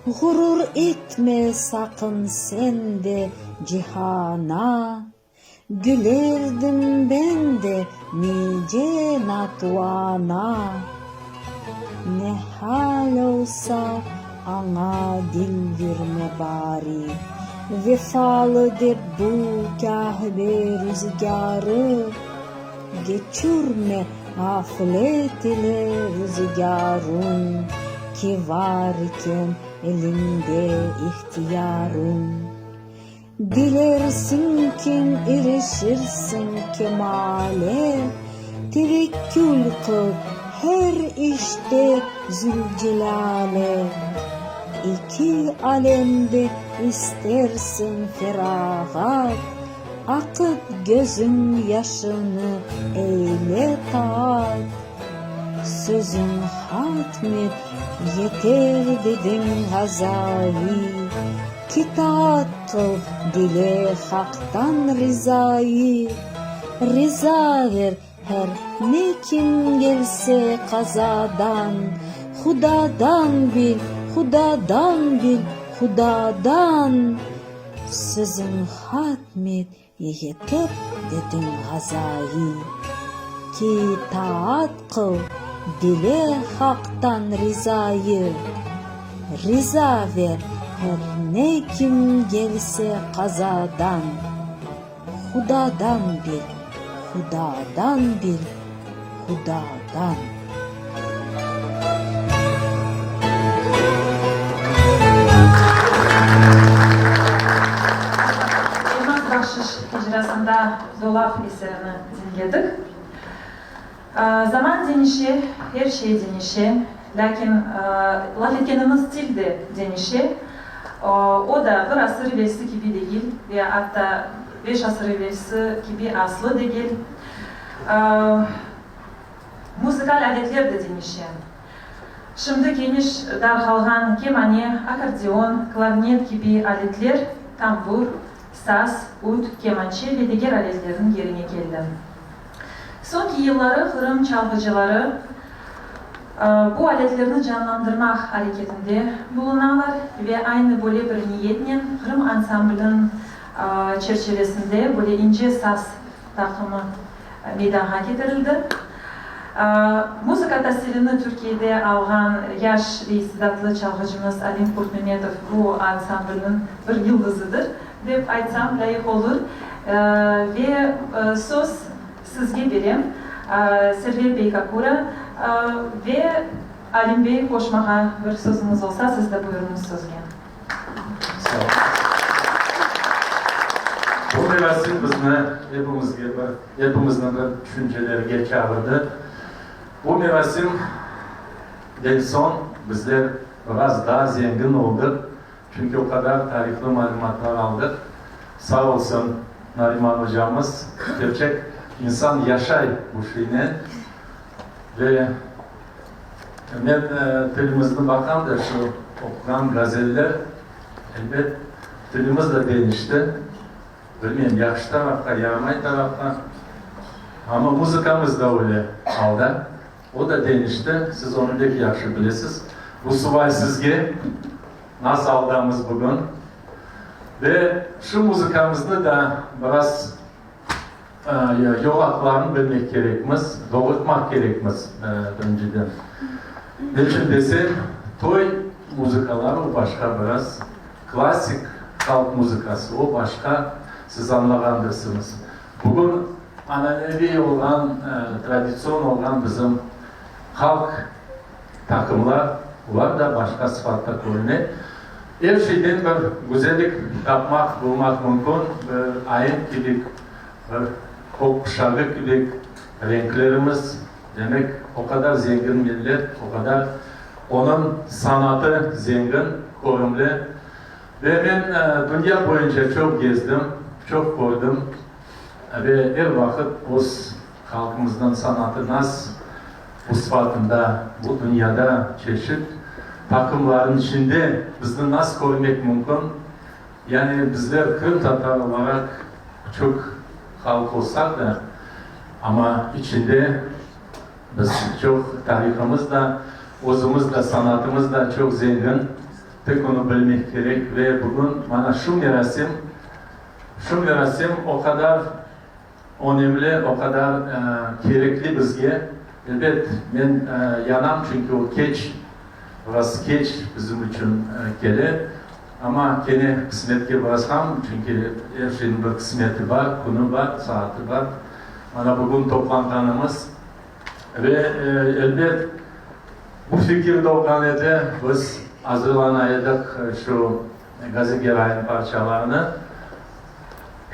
Ğurur etme saqın sen de cihana, Gülerdim ben de nice natuana. Ne hal olsa, aña dil verme bari, Vefalı dep bu Kâbe rüzgârı, Geçürme ğaflet ile rüzgârıñ, Ki var iken eliñde ihtiyarıñ. Dilersiñ kim irişirsiñ kemale, Tevekkül qıl her işte Zülcelâle. İki alemde istersiñ ferağat, Aqıt gözüñ yaşını eyle taat. Sözüñ hatm et, yeter dediñ Ğazali, Ki taat qıl, dile Haqtan rizayı, Riza ver her ne kim gelse qazadan, Hudadan bil, Hudadan bil, Hudadan! Sözüñ hatm et, Yeter dediñ Ğazali, Ki taat qıl, dile Haqtan rizayı, Riza ver her ne kim gelse qazadan, Hudadan bil, Hudadan bil, Hudadan. Elmaz Bahşiş icrasında Dolap eserini diñledik. Zaman deñişe, er şey deñişe, lâkin laf etkenimiz til de deñişe. O da bir asır evelsi kibi degil ve atta beş asır evelsi kibi aslı degil. Muzıkal aletler de deñişe. Şimdi keniş darqalğan kemane, akkordeon, klarnet kibi aletler tambur, saz, ud, kemançe ve diger aletlerniñ yerine keldi. Soñki yılları Qırım çalğıcıları bu aletlerni canlandırmaq areketinde bulunalar ve aynı böyle bir niyetnen Qırım ansambliniñ çerçevesinde böyle ince saz taqımı meydanğa ketirildi. Muzıka tasilini Türkiyede alğan yaş ve istidatlı çalğıcımız Alim Kurtmemetov bu ansamblniñ bir yıldızıdır, dep aytsam lâyıq olur. Ve söz sizge berem, Server bey Kakura ve Alim bey qoşmağa bir sözüñiz olsa, siz de buyurıñız sözge. Bu merasim bizni epimizge bir, epimizni bir tüşüncelerge çağırdı. Bu merasim den soñ bizler biraz daa zengin oldıq, çünki o qadar tarihlı malümatlar aldıq. Sağ olsun. Nariman ocamız, kerçek insan yaşay bu şeynen. Ve men tilimizni baqam da, şu oquğan gazeller, elbet, tilimiz de deñişti. Bilmeyim, yahşı tarafqa, yaramay tarafqa. Amma muzıkamız da öyle alda. O da deñişti, siz onı pek yahşı bilesiz. Bu sual sizge, nasıl aldamız bugün? Ve şu muzıkamıznı da biraz yolaqlarını bilmek kerekmiz, doğurtmaq kerekmiz birinciden. Neçün desem, toy muzıkaları o başqa biraz, klassik halq muzıkası o başqa, siz añlağandırsıñız. Bugün ananeviy olğan, traditsion olğan bizim halq taqımlar, olar da başqa sıfatta körüne. Er şeyden bir güzellik tapmaq, bulmaq mümkün, bir aenk kibik, bir kök quşağı kibik renklerimiz, demek, o qadar zengin millet, o qadar onıñ sanatı zengin, körümli. Ve men dünya boyunca çoq gezdim, çoq kördim ve er vaqıt öz halqımıznıñ sanatı nas bu sıfatında bu dünyada çeşit taqımların içinde bizni nas körmek mümkün. Yani bizler qırımtatar olaraq küçük halq olsaq da, amma içinde biz çoq tarihımız da, özümiz de, sanatımız da çoq zengin. Tek onı bilmek kerek ve bugün mana şu merasim, şu merasim o qadar önemli, o qadar kerekli bizge. Elbet, men yanam, çünki o keç, biraz keç bizim içün kele. Amma kene qısmetke bırasam, çünki er şeyniñ bir qısmeti bar, künü bar, saati bar. Mana bugün toplanğanımız ve, elbet, Bu fikir doğğan edi, biz azırlana edik şu Gazi Geray'nıñ parçalarını.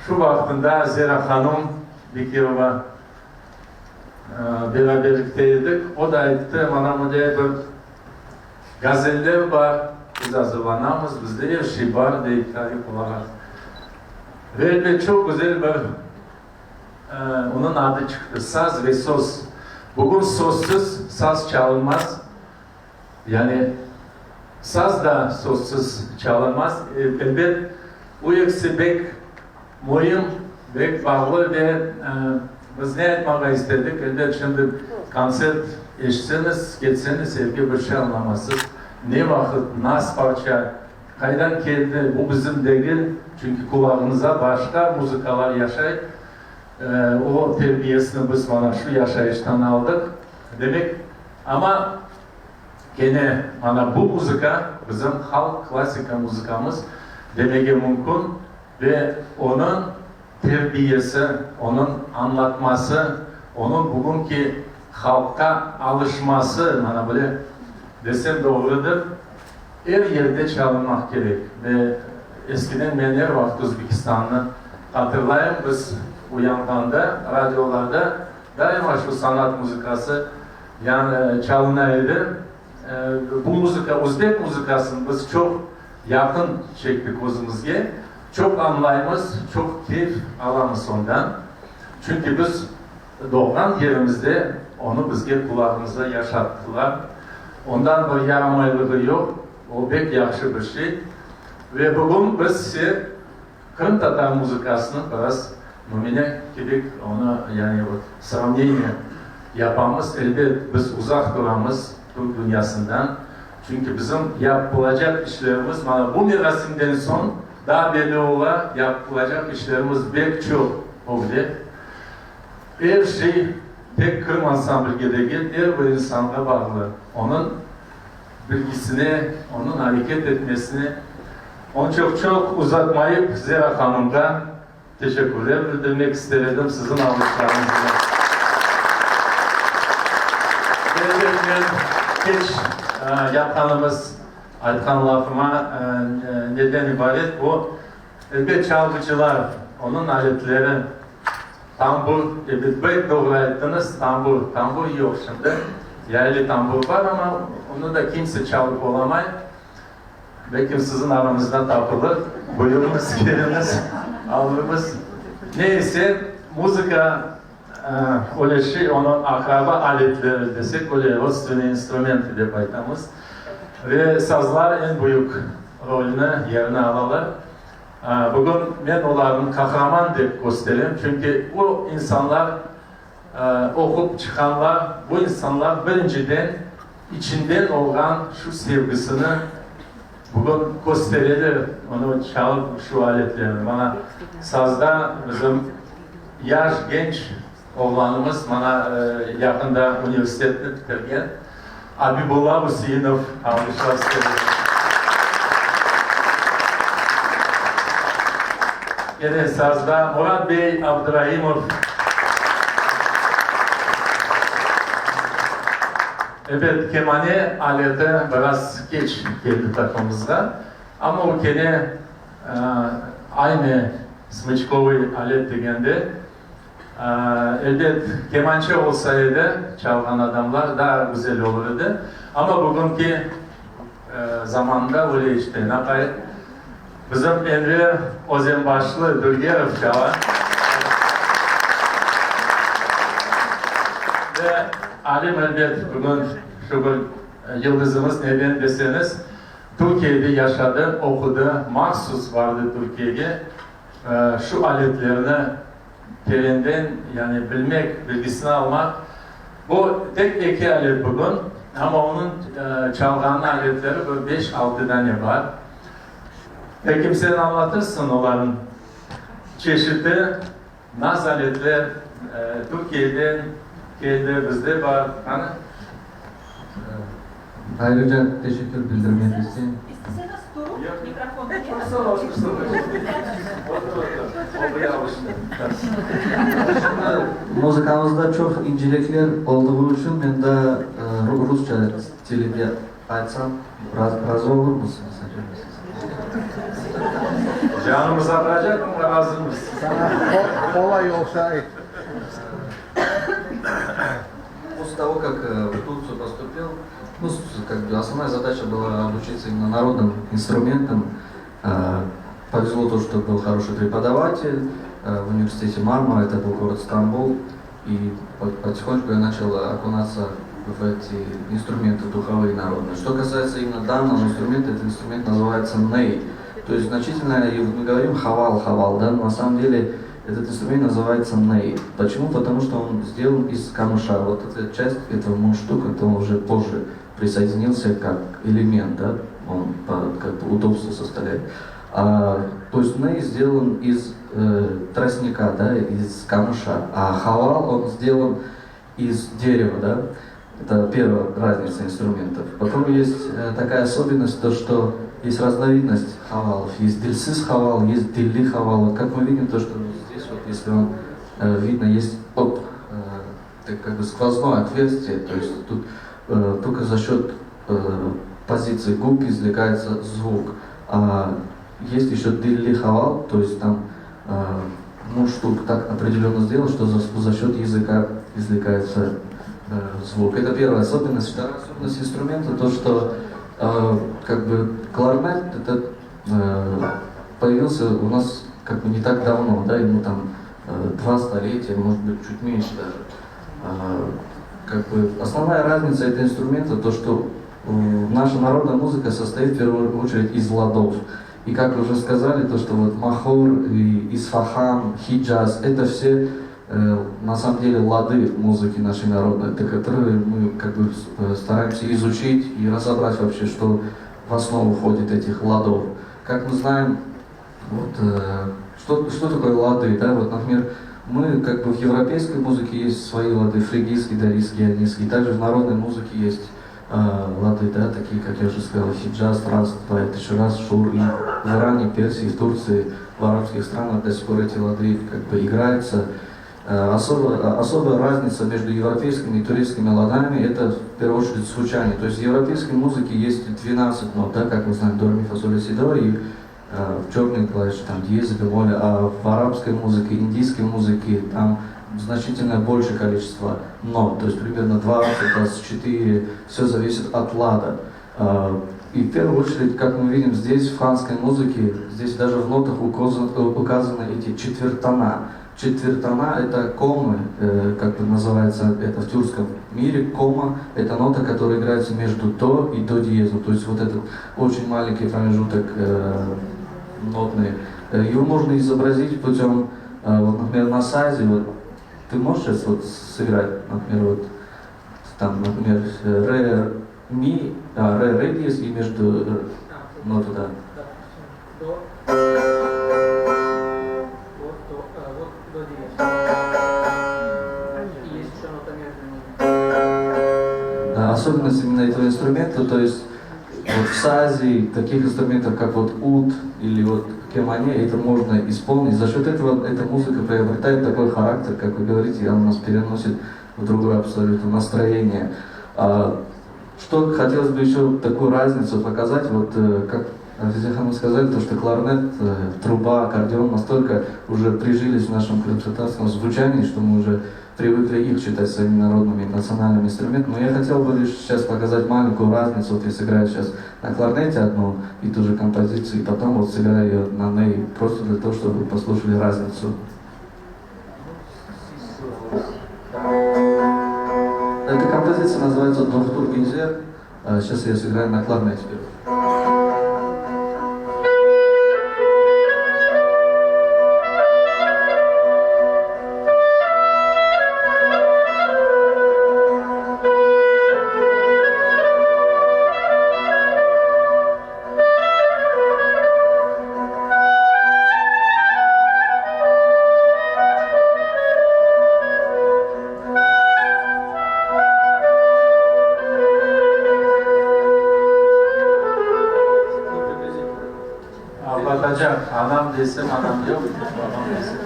Şu vaqtında Zera hanum Bekirova beraberlikte edik. O da ayttı, mana mınday bir gazeller bar, biz azırlanamız, bizde er şey bar, dey tarih olaraq. Ve elbet çoq güzel bir Onıñ adı çıqtı, Saz ve söz. Bugün sözsiz saz çalınmaz, yani saz da sözsiz çalınmaz. Elbet, bu ekisi bek müim, bek bağlı ve biz ne aytmağa istedik, elbet, şimdi kontsert eşitseñiz, ketseñiz, evge bir şey añlamazsız, ne vaqıt, nas parça, Qaydan keldi, bu bizim degil, çünki qulağımıza başqa muzıkalar yaşay, o terbiyesini biz mana şu yaşayıştan aldıq, demek, amma kene mana bu muzıka bizim halq klassika muzıkamız demege mümkün ve onıñ terbiyesi, onıñ añlatması, onıñ bugünki halqqa alışması, mana böyle desem doğrudır. Er yerde çalınmaq kerek. Ve eskiden men er vaqıt Özbekistannı hatırlayım, biz uyanğanda radiolarda daima şu sanat muzıkası yani çalına edi. Bu muzıka, özbek muzıkasını biz çoq yaqın çektik özümizge, çoq añlaymız, çoq keyf alamız ondan. Çünki biz Doğğan yerimizde onı bizge qulağımızda yaşattılar. Ondan bir yaramaylığı yoq, o bek yahşı bir şey. Ve bugün biz ise qırımtatar muzıkasını biraz nümüne kibik onı, yani vot, sravneniye yapamız. Elbet, biz uzaq turamız türk dünyasından, çünki bizim yapılacaq işlerimiz, mana bu merasimden soñ daa belli ola, yapılacaq işlerimiz bek çoq ögde. Er şey tek Qırım ansamblge degil, er bir insanğa bağlı, onıñ bilgisine, onıñ areket etmesine. Onıñ çoq çoq uzatmayıp, Zera hanımğa teşekkürler bildirmek ister edim siziñ alğışlarıñız ile. Elbet, men keç yapqanımız, aytqan lafıma neden ibaret bu? Elbet, çalğıcılar, onıñ aletleri. Tambur, ebet, bek doğru ayttıñız, tambur. Tambur yoq şimdi. Yaylı tambur bar, amma onı da kimse çalıp olamay. Belkim siziñ arañızda tapılır. Buyurıñız, keliñiz, alırmız. Ne ise, muzıka öyle şey, onıñ aqraba aletleri desek, öyle rodstvenıye instrumentı dep aytamız. Ve sazlar eñ büyük rolni, yerni alalar. Bugün men olarnı qahraman dep kösterem, çünki bu insanlar, oqup çıqqanlar, bu insanlar birinciden içinden olğan şu sevgisini bugün köstereler, onı çalıp şu aletlerni. Mana sazda bizim yaş, genç oğlanımız, mana yaqında universitetni bitirgen Abibulla Useinov, alğışlar isterim. Kene sazda Murat bey Abduraimov. Ebet, kemane aleti biraz keç keldi taqımımızğa, amma o kene aynı smıçkovıy alet degende, Elbet, kemançe olsa edi, çalğan adamlar, daa güzel olur edi. Amma bugünki zamanda öyle işte, naqay bizim Enver Özenbaşlı Dülgerov çala. Ve Alim, elbet, bugün şugün yıldızımız, neden deseñiz, Türkiyede yaşadı, oqudı, mahsus bardı Türkiyege. Şu aletlerni terenden, yani bilmek, bilgisini almaq, bu tek eki alet bugün, amma onıñ çalğanı aletleri bir beş-altı dane bar. Belkim sen añlatırsıñ olarnıñ çeşiti, naz aletler Türkiyeden keldi, bizde bar, qani? Ayrıca teşekkür bildirmek isteyim. İsteseñiz turup mikrofon Şimdi muzıkamızda çoq incelikler olduğu içün men daa rusça tilinde aytsam razı olurmısıñız acaba siz? Canımız ağıracaq, amma razımız. Saña qolay olsa ayt. После того, как в Турцию поступил, ну, как бы основная задача была обучиться именно народным инструментам. Повезло то, что был хороший преподаватель в университете Мармара, это был город Стамбул, и потихоньку я начал окунаться в эти инструменты духовые народные. Что касается именно данного инструмента, этот инструмент называется ней. То есть значительно, и мы говорим хавал, хавал, да, но на самом деле этот инструмент называется ней. Почему? Потому что он сделан из камыша. Вот эта часть этого мундштука, это он уже позже присоединился как элемент, да, он по, как бы удобство составляет. А, то есть ней сделан из э, тростника, да, из камыша, а хавал он сделан из дерева, да. Это первая разница инструментов. Потом есть э, такая особенность, то что есть разновидность хавалов. Есть dilsiz хавал, есть dilli хавал. Вот как мы видим, то, что здесь вот, если он э, видно, есть оп, э, так как бы сквозное отверстие, то есть тут э, только за счет э, позиции губ извлекается звук. А есть еще dilli хавал, то есть там э, мундштук так определенно сделан, что за, за счет языка извлекается э, звук. Это первая особенность. Вторая особенность инструмента, то что э, как бы кларнет это э, появился у нас как бы не так давно, да, ему там э, два столетия, может быть, чуть меньше даже. Э, как бы основная разница этого инструмента то, что э, наша народная музыка состоит в первую очередь из ладов. И как уже сказали, то, что вот Махор, и Исфахан, Хиджаз, это все э, на самом деле лады музыки нашей народной, это которые мы как бы стараемся изучить и разобрать вообще, что в основу входит этих ладов. Как мы знаем, вот, э, что, что такое лады, да, вот, например, мы как бы в европейской музыке есть свои лады, фригийский, дорийский, ионийский, также в народной музыке есть э, лады, да, такие, как я уже сказал, хиджаз, раст, бывает еще раз, шур, и в Иране, Персии, в Турции, в арабских странах до сих пор эти лады как бы играются. Э, особо, особая разница между европейскими и турецкими ладами – это в первую очередь звучание. То есть в европейской музыке есть 12 нот, да, как мы знаем, до, ре, ми, фа, соль, ля, си, до, и э, в черной клавиши, там, диез, бемоль, а в арабской музыке, индийской музыке там значительно больше количество нот, то есть примерно 20, 24, все зависит от лада. Э, и в первую очередь, как мы видим здесь, в ханской музыке, здесь даже в нотах указаны, указаны эти четвертона. Четвертона – это комы, э, как бы называется это в тюркском мире. Кома – это нота, которая играется между до и до диезом. То есть вот этот очень маленький промежуток э, нотный. Э, его можно изобразить путем, э, вот, например, на сазе. Вот, ты можешь сейчас вот сыграть, например, вот там, например, ре, ми, а, ре, ре диез и между э, ноты, да. Да, особенность именно этого инструмента, то есть вот в сазе таких инструментов, как вот ут или вот кемане, это можно исполнить. За счет этого эта музыка приобретает такой характер, как вы говорите, она нас переносит в другое абсолютно настроение. А, что хотелось бы еще такую разницу показать, вот э, как Афизе ханум сказали, то, что кларнет, э, труба, аккордеон настолько уже прижились в нашем крымско-татарском звучании, что мы уже привыкли их считать своими народными национальными инструментами. Но я хотел бы лишь сейчас показать маленькую разницу. Вот я сыграю сейчас на кларнете одну и ту же композицию, и потом вот сыграю ее на ней, просто для того, чтобы вы послушали разницу. Эта композиция называется «Доктор Гинзер». Сейчас я сыграю на кларнете. Ağlatacaq, anam desem, anam yoq, babam desem.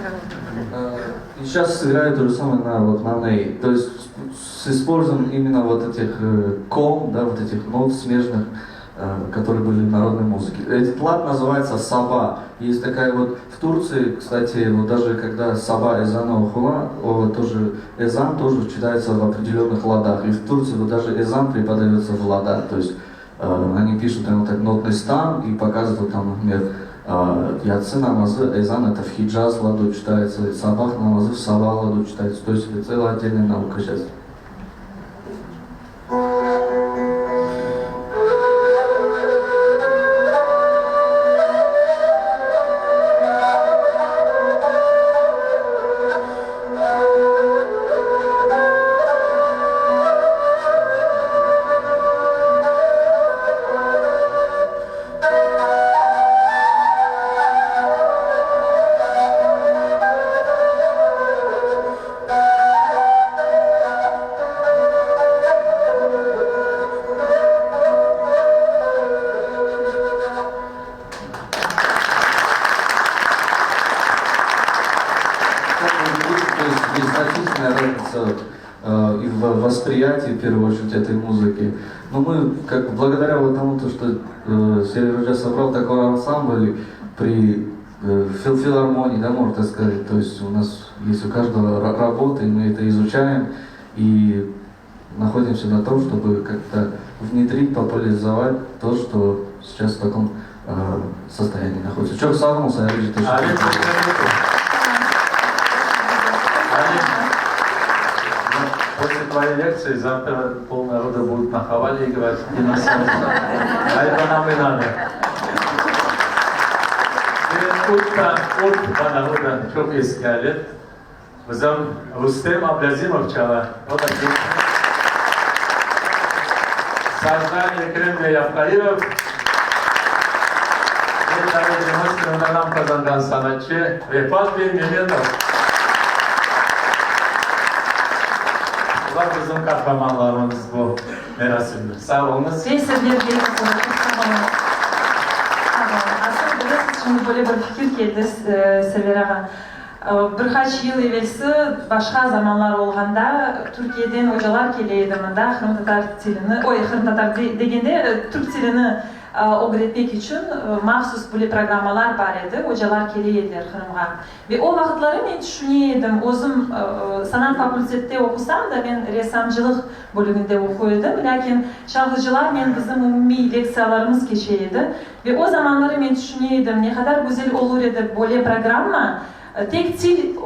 И сейчас сыграю то же самое на, вот, на ней. То есть с использованием именно вот этих э, ком, да, вот этих нот смежных, э, которые были в народной музыке. Этот лад называется саба. Есть такая вот в Турции, кстати, вот даже когда саба ezanı oqula, о, тоже ezan тоже читается в определенных ладах. И в Турции вот даже ezan преподается в ладах. То есть э, они пишут там вот так нотный стан и показывают там, например, э, yatsı namazı, ezan это в хиджаз ладу читается, sabah namazı в саба ладу читается. То есть это целая отдельная наука сейчас. Как вы видите, то есть есть значительная разница э, и в восприятии, в первую очередь, этой музыки. Но мы, как благодаря вот тому, то, что э, Сережа собрал такой ансамбль при э, фил филармонии, да, можно так сказать, то есть у нас есть у каждого работа, и мы это изучаем, и находимся на том, чтобы как-то внедрить, популяризовать то, что сейчас в таком э, состоянии находится. Çoq sağ oluñ, Sayın Ali, Ali, после твоей лекции завтра полнарода будут на хавале играть и на солнце. А это нам и надо. Utta, ut bana çok eski alet. Bizim Rustem Ablazimov çala. O da Sazda Ekrem Bey Abhairov. Ve davetimiz Qırımda nam qazanğan sanatçı Refat Bey Memetov. Bular bizim qahramanlarımız bu merasimde. Sağ oluñız. Ve sizlerge sağ oluñ. Sağ oluñ. Asıl bilesiz, şimdi böyle bir fikir keldi, Server ağa. Bir qaç yıl evelsi, başqa zamanlar olğanda, Türkiyeden ocalar kele edi mında, qırımtatar tilini, oy, qırımtatar degende, türk tilini ögretmek içün mahsus böyle programmalar bar edi, ocalar kele ediler Qırımğa. Ve o vaqıtları men tüşüne edim, özüm sanat fakultette oqusam da, men ressamcılıq bölüginde oquy edim, lâkin çalğıcılarnen bizim umumiy lektsiyalarımız keçe edi. Ve o zamanları men tüşüne edim, ne qadar güzel olur edi böyle programma. Tek til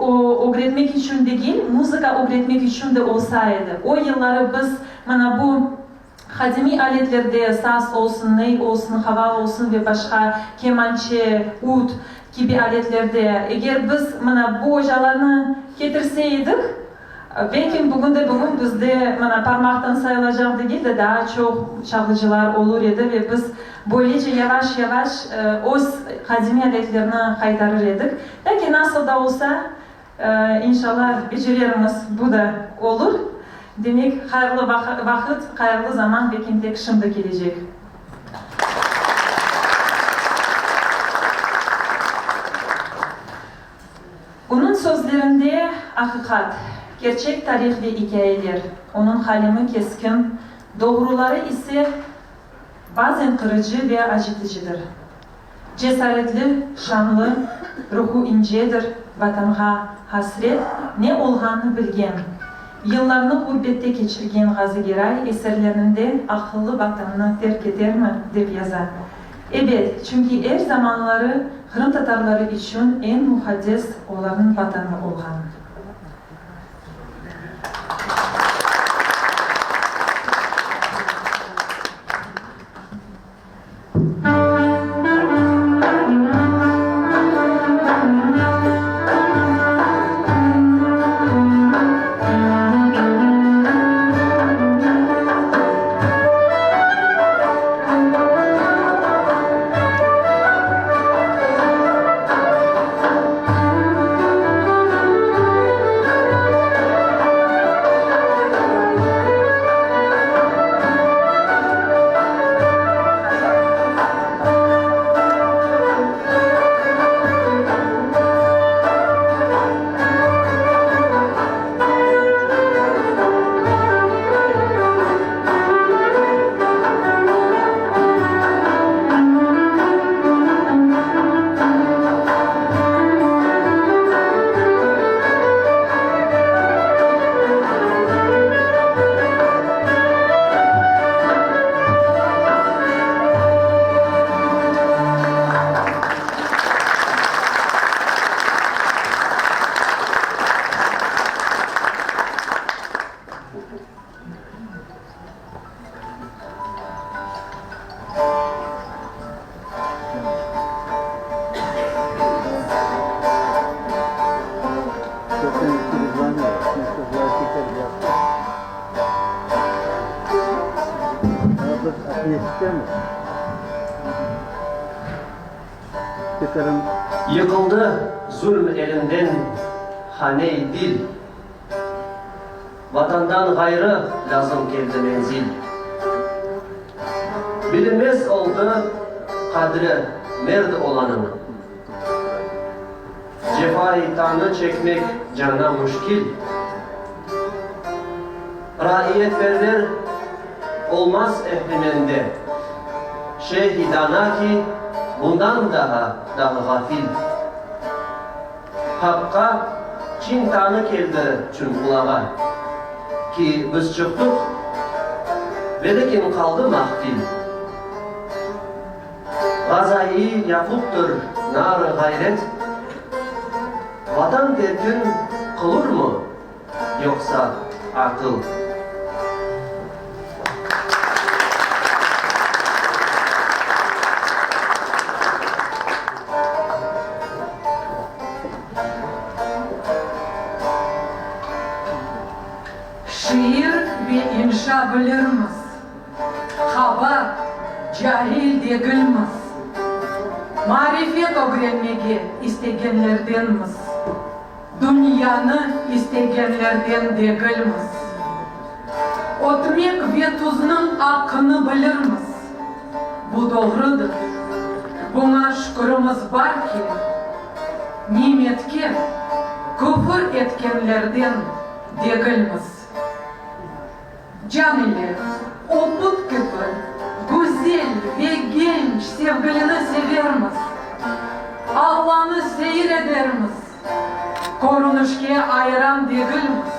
ögretmek içün degil, muzıka ögretmek içün de olsa edi. O yılları biz mına bu qadimiy aletlerde, saz olsun, ney olsun, qaval olsun ve başqa, kemançe, ud kibi aletlerde, eger biz mına bu ocalarnı ketirse edik, Belkim bugün de bugün bizde, mına, parmaqtan sayılacaq degil de, daa çoq çalğıcılar olur edi ve biz böylece yavaş-yavaş öz qadimiy adetlerni qaytarır edik. Lâkin nasıl da olsa, inşallah, becerermiz, bu da olur. Demek, hayırlı vaqıt, hayırlı zaman belkim tek şimdi kelecek. Onıñ sözlerinde aqiqat, kerçek tarih ve ikâyeler, onıñ qalemi keskin, doğruları ise bazen qırıcı ve acıtıcıdır. Cesaretli, şanlı, ruhu incedir, Vatanğa hasret ne olğanını bilgen, yıllarnı ğurbette keçirgen Ğazı Geray eserlerinde aqıllı Vatannı terk etermi, dep yaza. Ebet, çünki er zamanları qırımtatarları içün eñ muqaddes olarnıñ Vatanı olğan. Yıqıldı zulm elinden hane-i dil, Vatandan ğayrı lâzım keldi menzil. Bilinmez oldı qadri merd olanıñ, Cefai tanı çekmek cana müşkil. Raiyetperver olmaz ehrimende, Şeyh-i dana ki, bundan daha daha ğafil. Haqqa çin tanı keldi çün qulağa, Ki biz çıqtıq, velikin qaldı mahfil. Ğazaiy Yaquptır nar-ı ğayret, Vatan terkin qılurmı yoqsa aqıl? Şiir ve inşa bilirmiz. Qaba, cahil degilmiz. Marifet ögrenmege istegenlerdenmiz. Dünyanı istegenlerden degilmiz. Ötmek ve tuznıñ aqqını bilirmiz. Bu doğrudır. Buña şükürimiz bar ki, nimetke küfür etkenlerden degilmiz. Can ile, o put kibi güzel ve genç sevgilini severmiz, Allanı seyir edermiz, körünişke ayran degilmiz.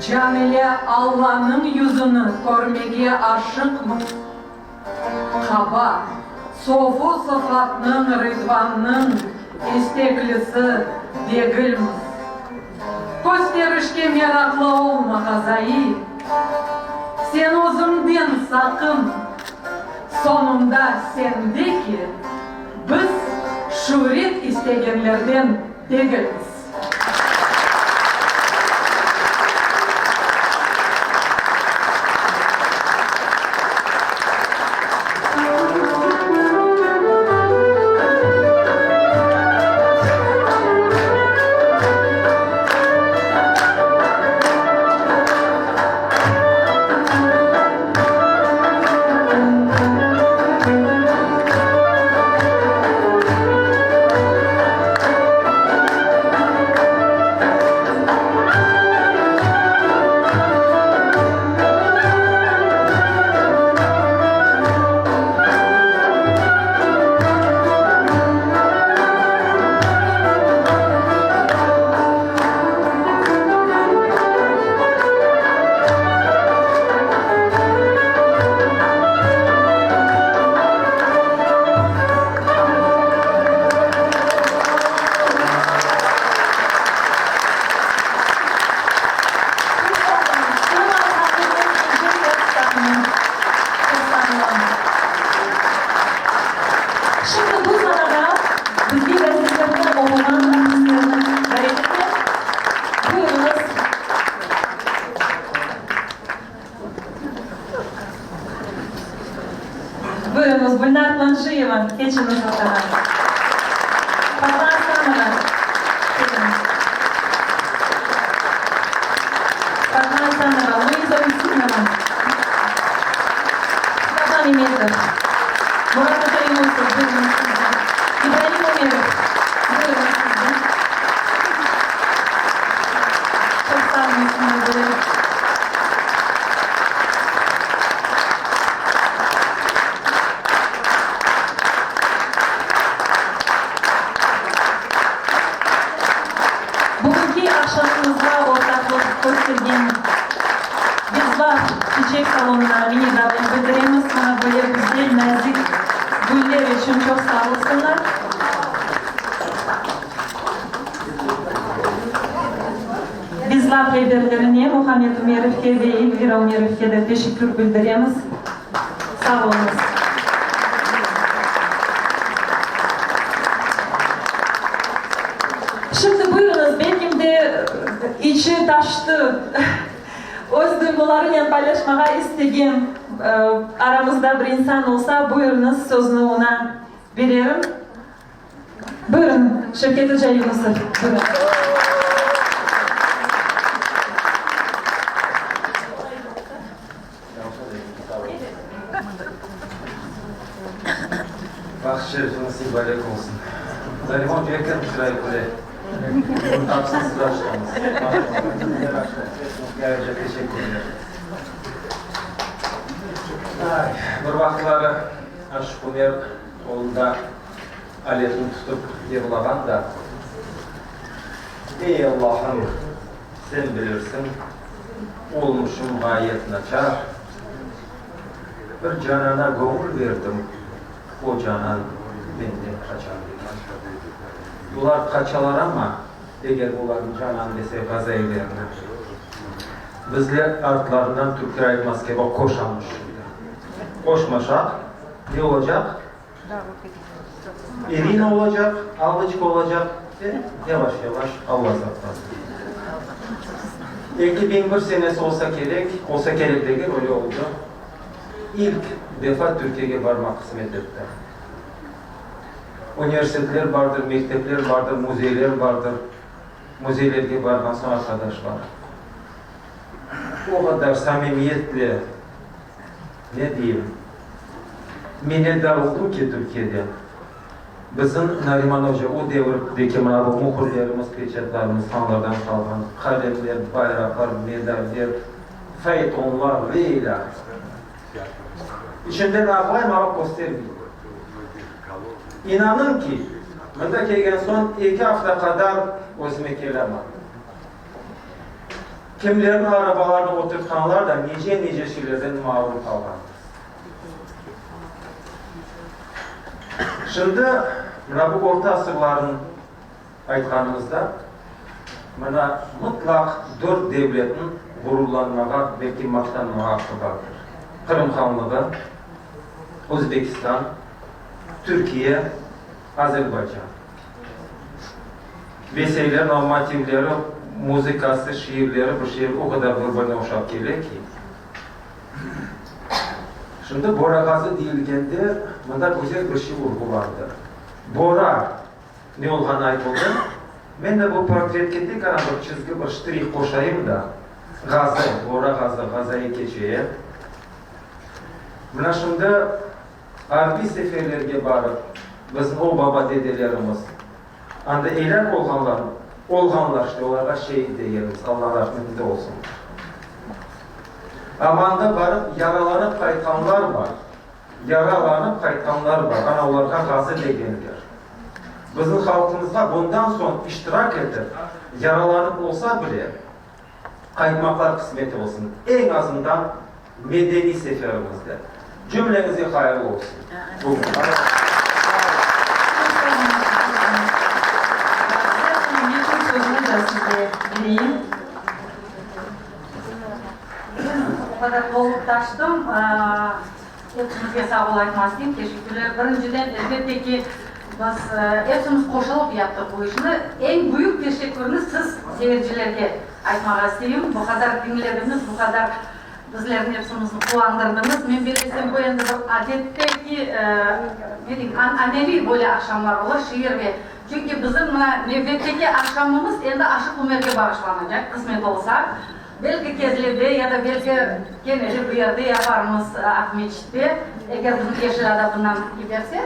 Can ile Allanıñ yüzüni körmege aşıqmız. Qaba, sofu sıfatnıñ Ridvannıñ. İsteklisi degilmiz. Kösterişke meraqlı olma, Ğazaiy. Sen özüñden saqın. Soñunda sen de ki, biz şüret istegenlerden degilmiz. Şimdi bu sanağa bizge gazetlerni oquğan artistlerni davet etem. Buyurıñız. Buyurıñız, Gülnar Planşiyeva, keçiñiz ortağa. Fatma Asanova, keliñiz. Fatma Asanova, Luiza Ustinova, Mustafa Memetov, Murat Atayunusov, buyurıñız siz de. İbraim Ömerov, buyurıñız siz de. Çoq sağ oluñız, mına böyle. Bugünki aqşamımızğa ortaqlıq köstergen Bizlaf çiçek salonına minnetdarlıq bildiremiz. Mına böyle güzel, nazik güller içün çoq sağ olsunlar. Bizlaf reberlerine, Muhammed Ümerovke ve Elvira Ümerovke de teşekkür bildiremiz. Sağ oluñız. Şimdi buyurıñız, belkim de içi taştı, öz duyğularınen paylaşmağa istegen aramızda bir insan olsa, buyurıñız, sözni oña bererim. Buyurıñ, Şevket oca Yunusov, buyurıñ. Baht şerifiñiz mubarek olsun. Nariman oca eken çıray küle. Bunı tapsın siz açtıñız. Hepsiñizge ayrıca teşekkürler. Ay, bir vaqıtları Aşıq Umer qolunda aletni tutıp yırlağan da, Ey, Allahım, sen bilirsiñ, olmuşım ğayet naçar, bir canana göñül berdim, o canan menden qaçar degen. Bular qaçalar amma, eger olarnı canan dese ğazailerni, bizler artlarından türkler aytmaz kibi qoşamız şimdi. Qoşmaşaq, ne olacaq? İrina olacaq, Alloçka olacaq ve yavaş-yavaş Alla saqlasın. 2001 senesi olsa kerek, olsa kerek degil, öyle oldı, ilk defa Türkiyege barmaq qısmet etti. Universitetler bardır, mektepler bardır, müzeyler bardır. Müzeylerge barğan soñ arqadaşlar, o qadar samimiyetle, Ne deyim? Minnetdar oldım ki, Türkiyede bizim Nariman oca o devirdeki mına bu mühürlerimiz, peçatlarımız hanlardan qalğan qalemler, bayraqlar, medaller, faytonlar ve ilâhre. İçimden ağlayım, amma köstermeyim. İnanıñ ki, mında kelgen soñ eki afta qadar özüme kelamadım. Kimlerniñ arabalarına oturtqanlar da nice-nice şeylerden marum qalğanmız. Şimdi. Mına bu orta asırlarnıñ aytqanımızda, mına mıtlaq dört devletniñ ğururlanmağa, belki maqtanmağa aqqı bardır, Qırım Hanlığı, Özbekistan, Türkiye, Azerbaycan. Mesele, normativleri, muzıkası, şiirleri, bir şeyler o qadar bir-birine oşap kele ki. Şimdi Bora Ğazı deyilgende, mında güzel bir şey urğulandı. Bora ne olğanı aytıldı. Men de bu portretke tek ana bir çizgi, bir ştrih qoşayım da, Ğazı, Bora Ğazı, Ğazaiy keçeye. Mına şimdi arbiy seferlerge barıp, bizim o baba-dedelerimiz anda elâk olğanlar, olğanlar, işte, olarğa şeit degenimiz, Alla rahmetinde olsun. Amma anda barıp yaralanıp qaytqanlar bar. Yaralanıp qaytqanlar bar, ana olarğa ğazı degenler. Bizim halqımızğa bundan soñ iştirak etip, yaralanıp olsa bile, qaytmaqlar qısmet olsun, eñ azından medeniy seferimizde. Cümleñizge hayırlı olsun. Bugün. Men o qadar tolup taştım. Epimizge sağ ol aytmaq isteyim, teşekkürler. Birinciden, elbette ki, biz epimiz qoşulıp yaptıq bu işni. Eñ büyük teşekkürni siz, seyircilerge aytmağa isteyim. Bu qadar diñlediñiz, bu qadar bizlerni epimizni quvandırdıñız. Men bellesem, bu endi bir adetteki, ne deyim, ananeviy böyle aqşamlar olur, şiir ve. Çünki bizim mına nevbetteki aqşamımız endi Aşıq Umerge bağışlanacaq, qısmet olsa. Belki Kezlevde ya da belki kene de bu yerde yaparmız, Aqmeçitte, eger bizim Yeşil ada bundan yiberse,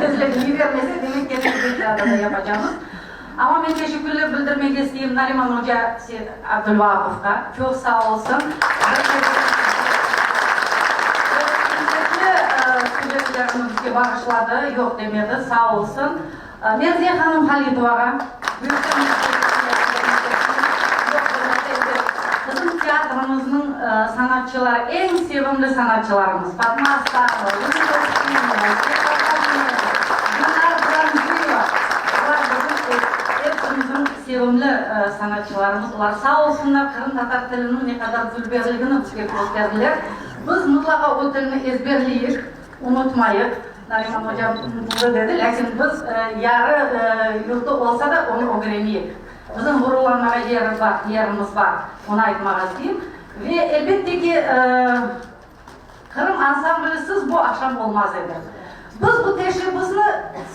Kezlevge yibermese, demek kene de Yeşil adada yapacamız. Amma men teşekkürler bildirmege isteyim Nariman oca Abdulvaapovqa, çoq sağ olsun. Lezzetli süjetlerni bizge bağışladı, yoq demedi, sağ olsun. Merziye hanım Halitovağa büyükten Bizim teatrimizniñ sanatçıları, eñ sevimli sanatçılarımız Fatma Astanova, Lübov Osmanova, Sevda Qazimova, Gülnar Dramcıyeva, olar bizim epimizniñ sevimli sanatçılarımız. Olar sağ olsunlar, qırımtatar tiliniñ ne qadar dülberligini bizge kösterdiler. Biz mıtlaqa o tilni ezberleyik. Unutmayıq, Nariman ocam unutıldı dedi, lâkin biz yarı yurtu olsa da onı ögreneyik. Bizim ğururlanmağa yeri bar, yerimiz bar, onı aytmağa isteyim. Ve elbette ki, Qırım ansamblisiz bu aqşam olmaz edi. Biz bu teşebbüsni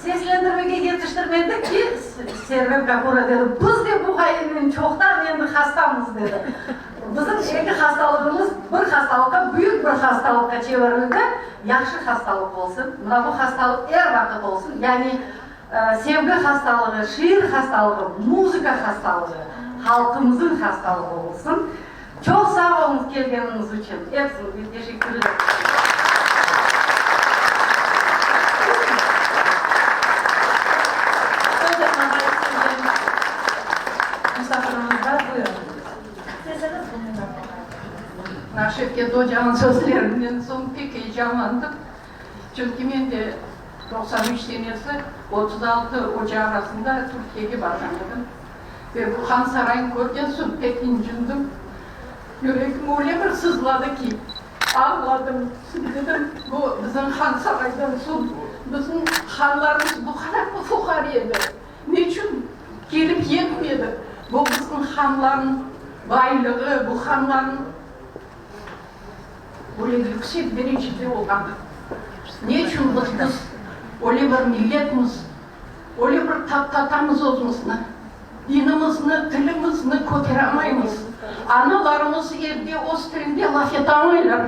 seslendirmege yetiştirmedik ki, Server Gafurov dedi, biz de bu ğayenen çoqtan endi hastamız, dedi. Bizim eki hastalığımız bir hastalıqqa, büyük bir hastalıqqa çevirildi. Yahşı hastalıq olsun. Mına bu hastalıq er vaqıt olsun. Yani sevgi hastalığı, şiir hastalığı, muzıka hastalığı, halqımızın hastalığı olsun. Çoq sağ oluñız kelgeniñiz içün. Episiñizge teşekkürler. Söz yapmağa istegen musafirimiz bar, buyurıñ. Şevket ocanıñ sözlerinden soñ pek eyecanlandım. Çünki men de 93 senesi 36 oca arasında Türkiyege barğan edim. Ve bu Han sarayını körgen soñ pek incindim. Yüregim öyle bir sızladı ki, ağladım. Dedim, bu bizim Han saraydan soñ bizim hanlarımız bu qadar mı fuqare edi? Neçün kelip yetmedi bu bizim hanlarnıñ baylığı, bu hanlarnıñ böyle yüksek derecede olğanı? Neçün biz, biz öyle bir milletmiz, öyle bir taptatamız özümizni, dinimizni, tilimizni köteramaymız? Analarımız evde öz tilinde laf etamaylar.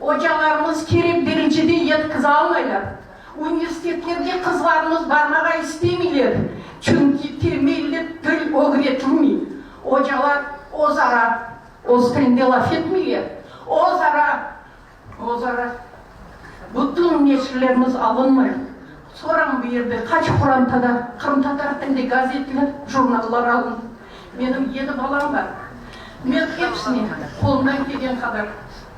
Ocalarımız kerek derecede yetkizalmaylar. Universitetlerge qızlarımız barmağa istemeyler, çünki temelli til ögretilmey. Ocalar özara öz tilinde laf etmeyler, özara, özara bütün neşirlerimiz alınmay. Sorañ bu yerde qaç qorantada qırımtatar tilinde gazetler, jurnallar alındı. Menim yedi balam bar. Men episine qolumdan kelgen qadar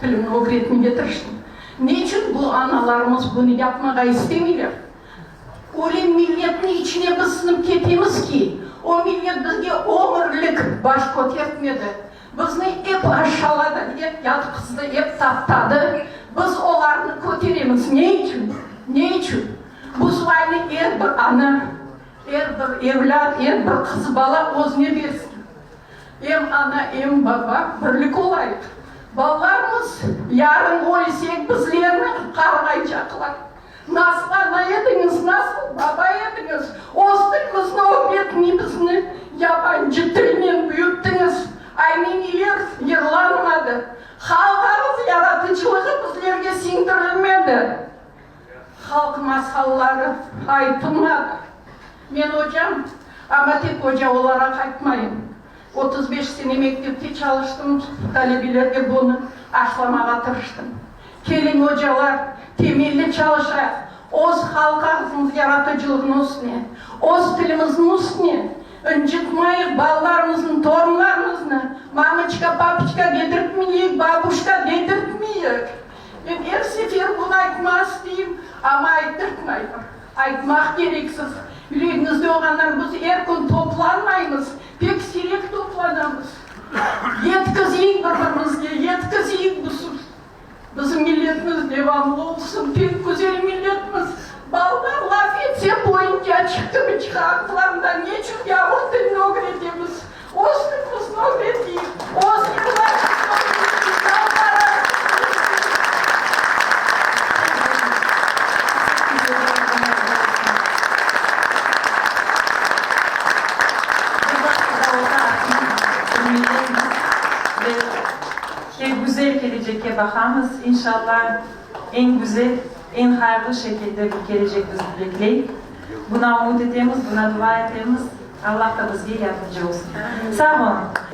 tilimni ögretmege tırıştım. Neçün bu analarımız bunı yapmağa istemeyler? Öyle milletniñ içine biz siñip ketemiz ki, o millet bizge ömürlik baş kötertmedi, bizni ep aşşaladı, ep yatqızdı, ep taptadı. Biz olarnı köteremiz. Ne içün? Ne içün? Bu sualni er bir ana, er bir evlât, er bir qız bala özüne bersin. Em ana, em baba birlik olayıq. Balalarımız yarın ölsek bizlerni qarğaycaqlar. Nasıl ana ediñiz, nasıl baba ediñiz, öz tilimizni ögretmey bizni yabancı tilnen büyüttiñiz. Ayneniler yırlanmadı. Halq ağız yaratıcılığı bizlerge siñdirilmedi. Halq masalları aytılmadı. Men ocam, amma tek oca olaraq aytmayım. 35 sene mektepte çalıştım, talebelerge bunı aşlamağa tırıştım. Keliñ, ocalar, temelli çalışayıq, öz halq ağzımız yaratıcılığınıñ üstüne, öz tilimizniñ üstüne, ıncıtmayıq balalarımıznı, torunlarımıznı, mamıçka, papıçka dedirtmeyik, babuşka dedirtmeyik. Men er sefer bunı aytmaq isteyim, amma ayttırtmayım. Aytmaq kereksiz. Yüregiñizde olğandan biz er kün toplanmaymız, pek siyrek toplanamız. Yetkizeyik bir-birimizge, yetkizeyik bu söz. Bizim milletimiz devamlı olsun, pek güzel milletmiz. Balalar laf etse, boyunca kibi çıqa aqlarından. Ne içün yavur tilini ögretemiz? Öz tilimizni ögreteyik, öz yırlarımıznı ögreteyik, yalvaram sizlerge. Bir vaqıt da olsa artıq bir milletmiz ve pek güzel kelecekke baqamız. İnşallah, eñ güzel, eñ hayırlı şekilde bir kelecek bizni bekley. Buna ümüt etemiz, buna dua etemiz. Allah da bizge yardımcı olsun. Sağ oluñ.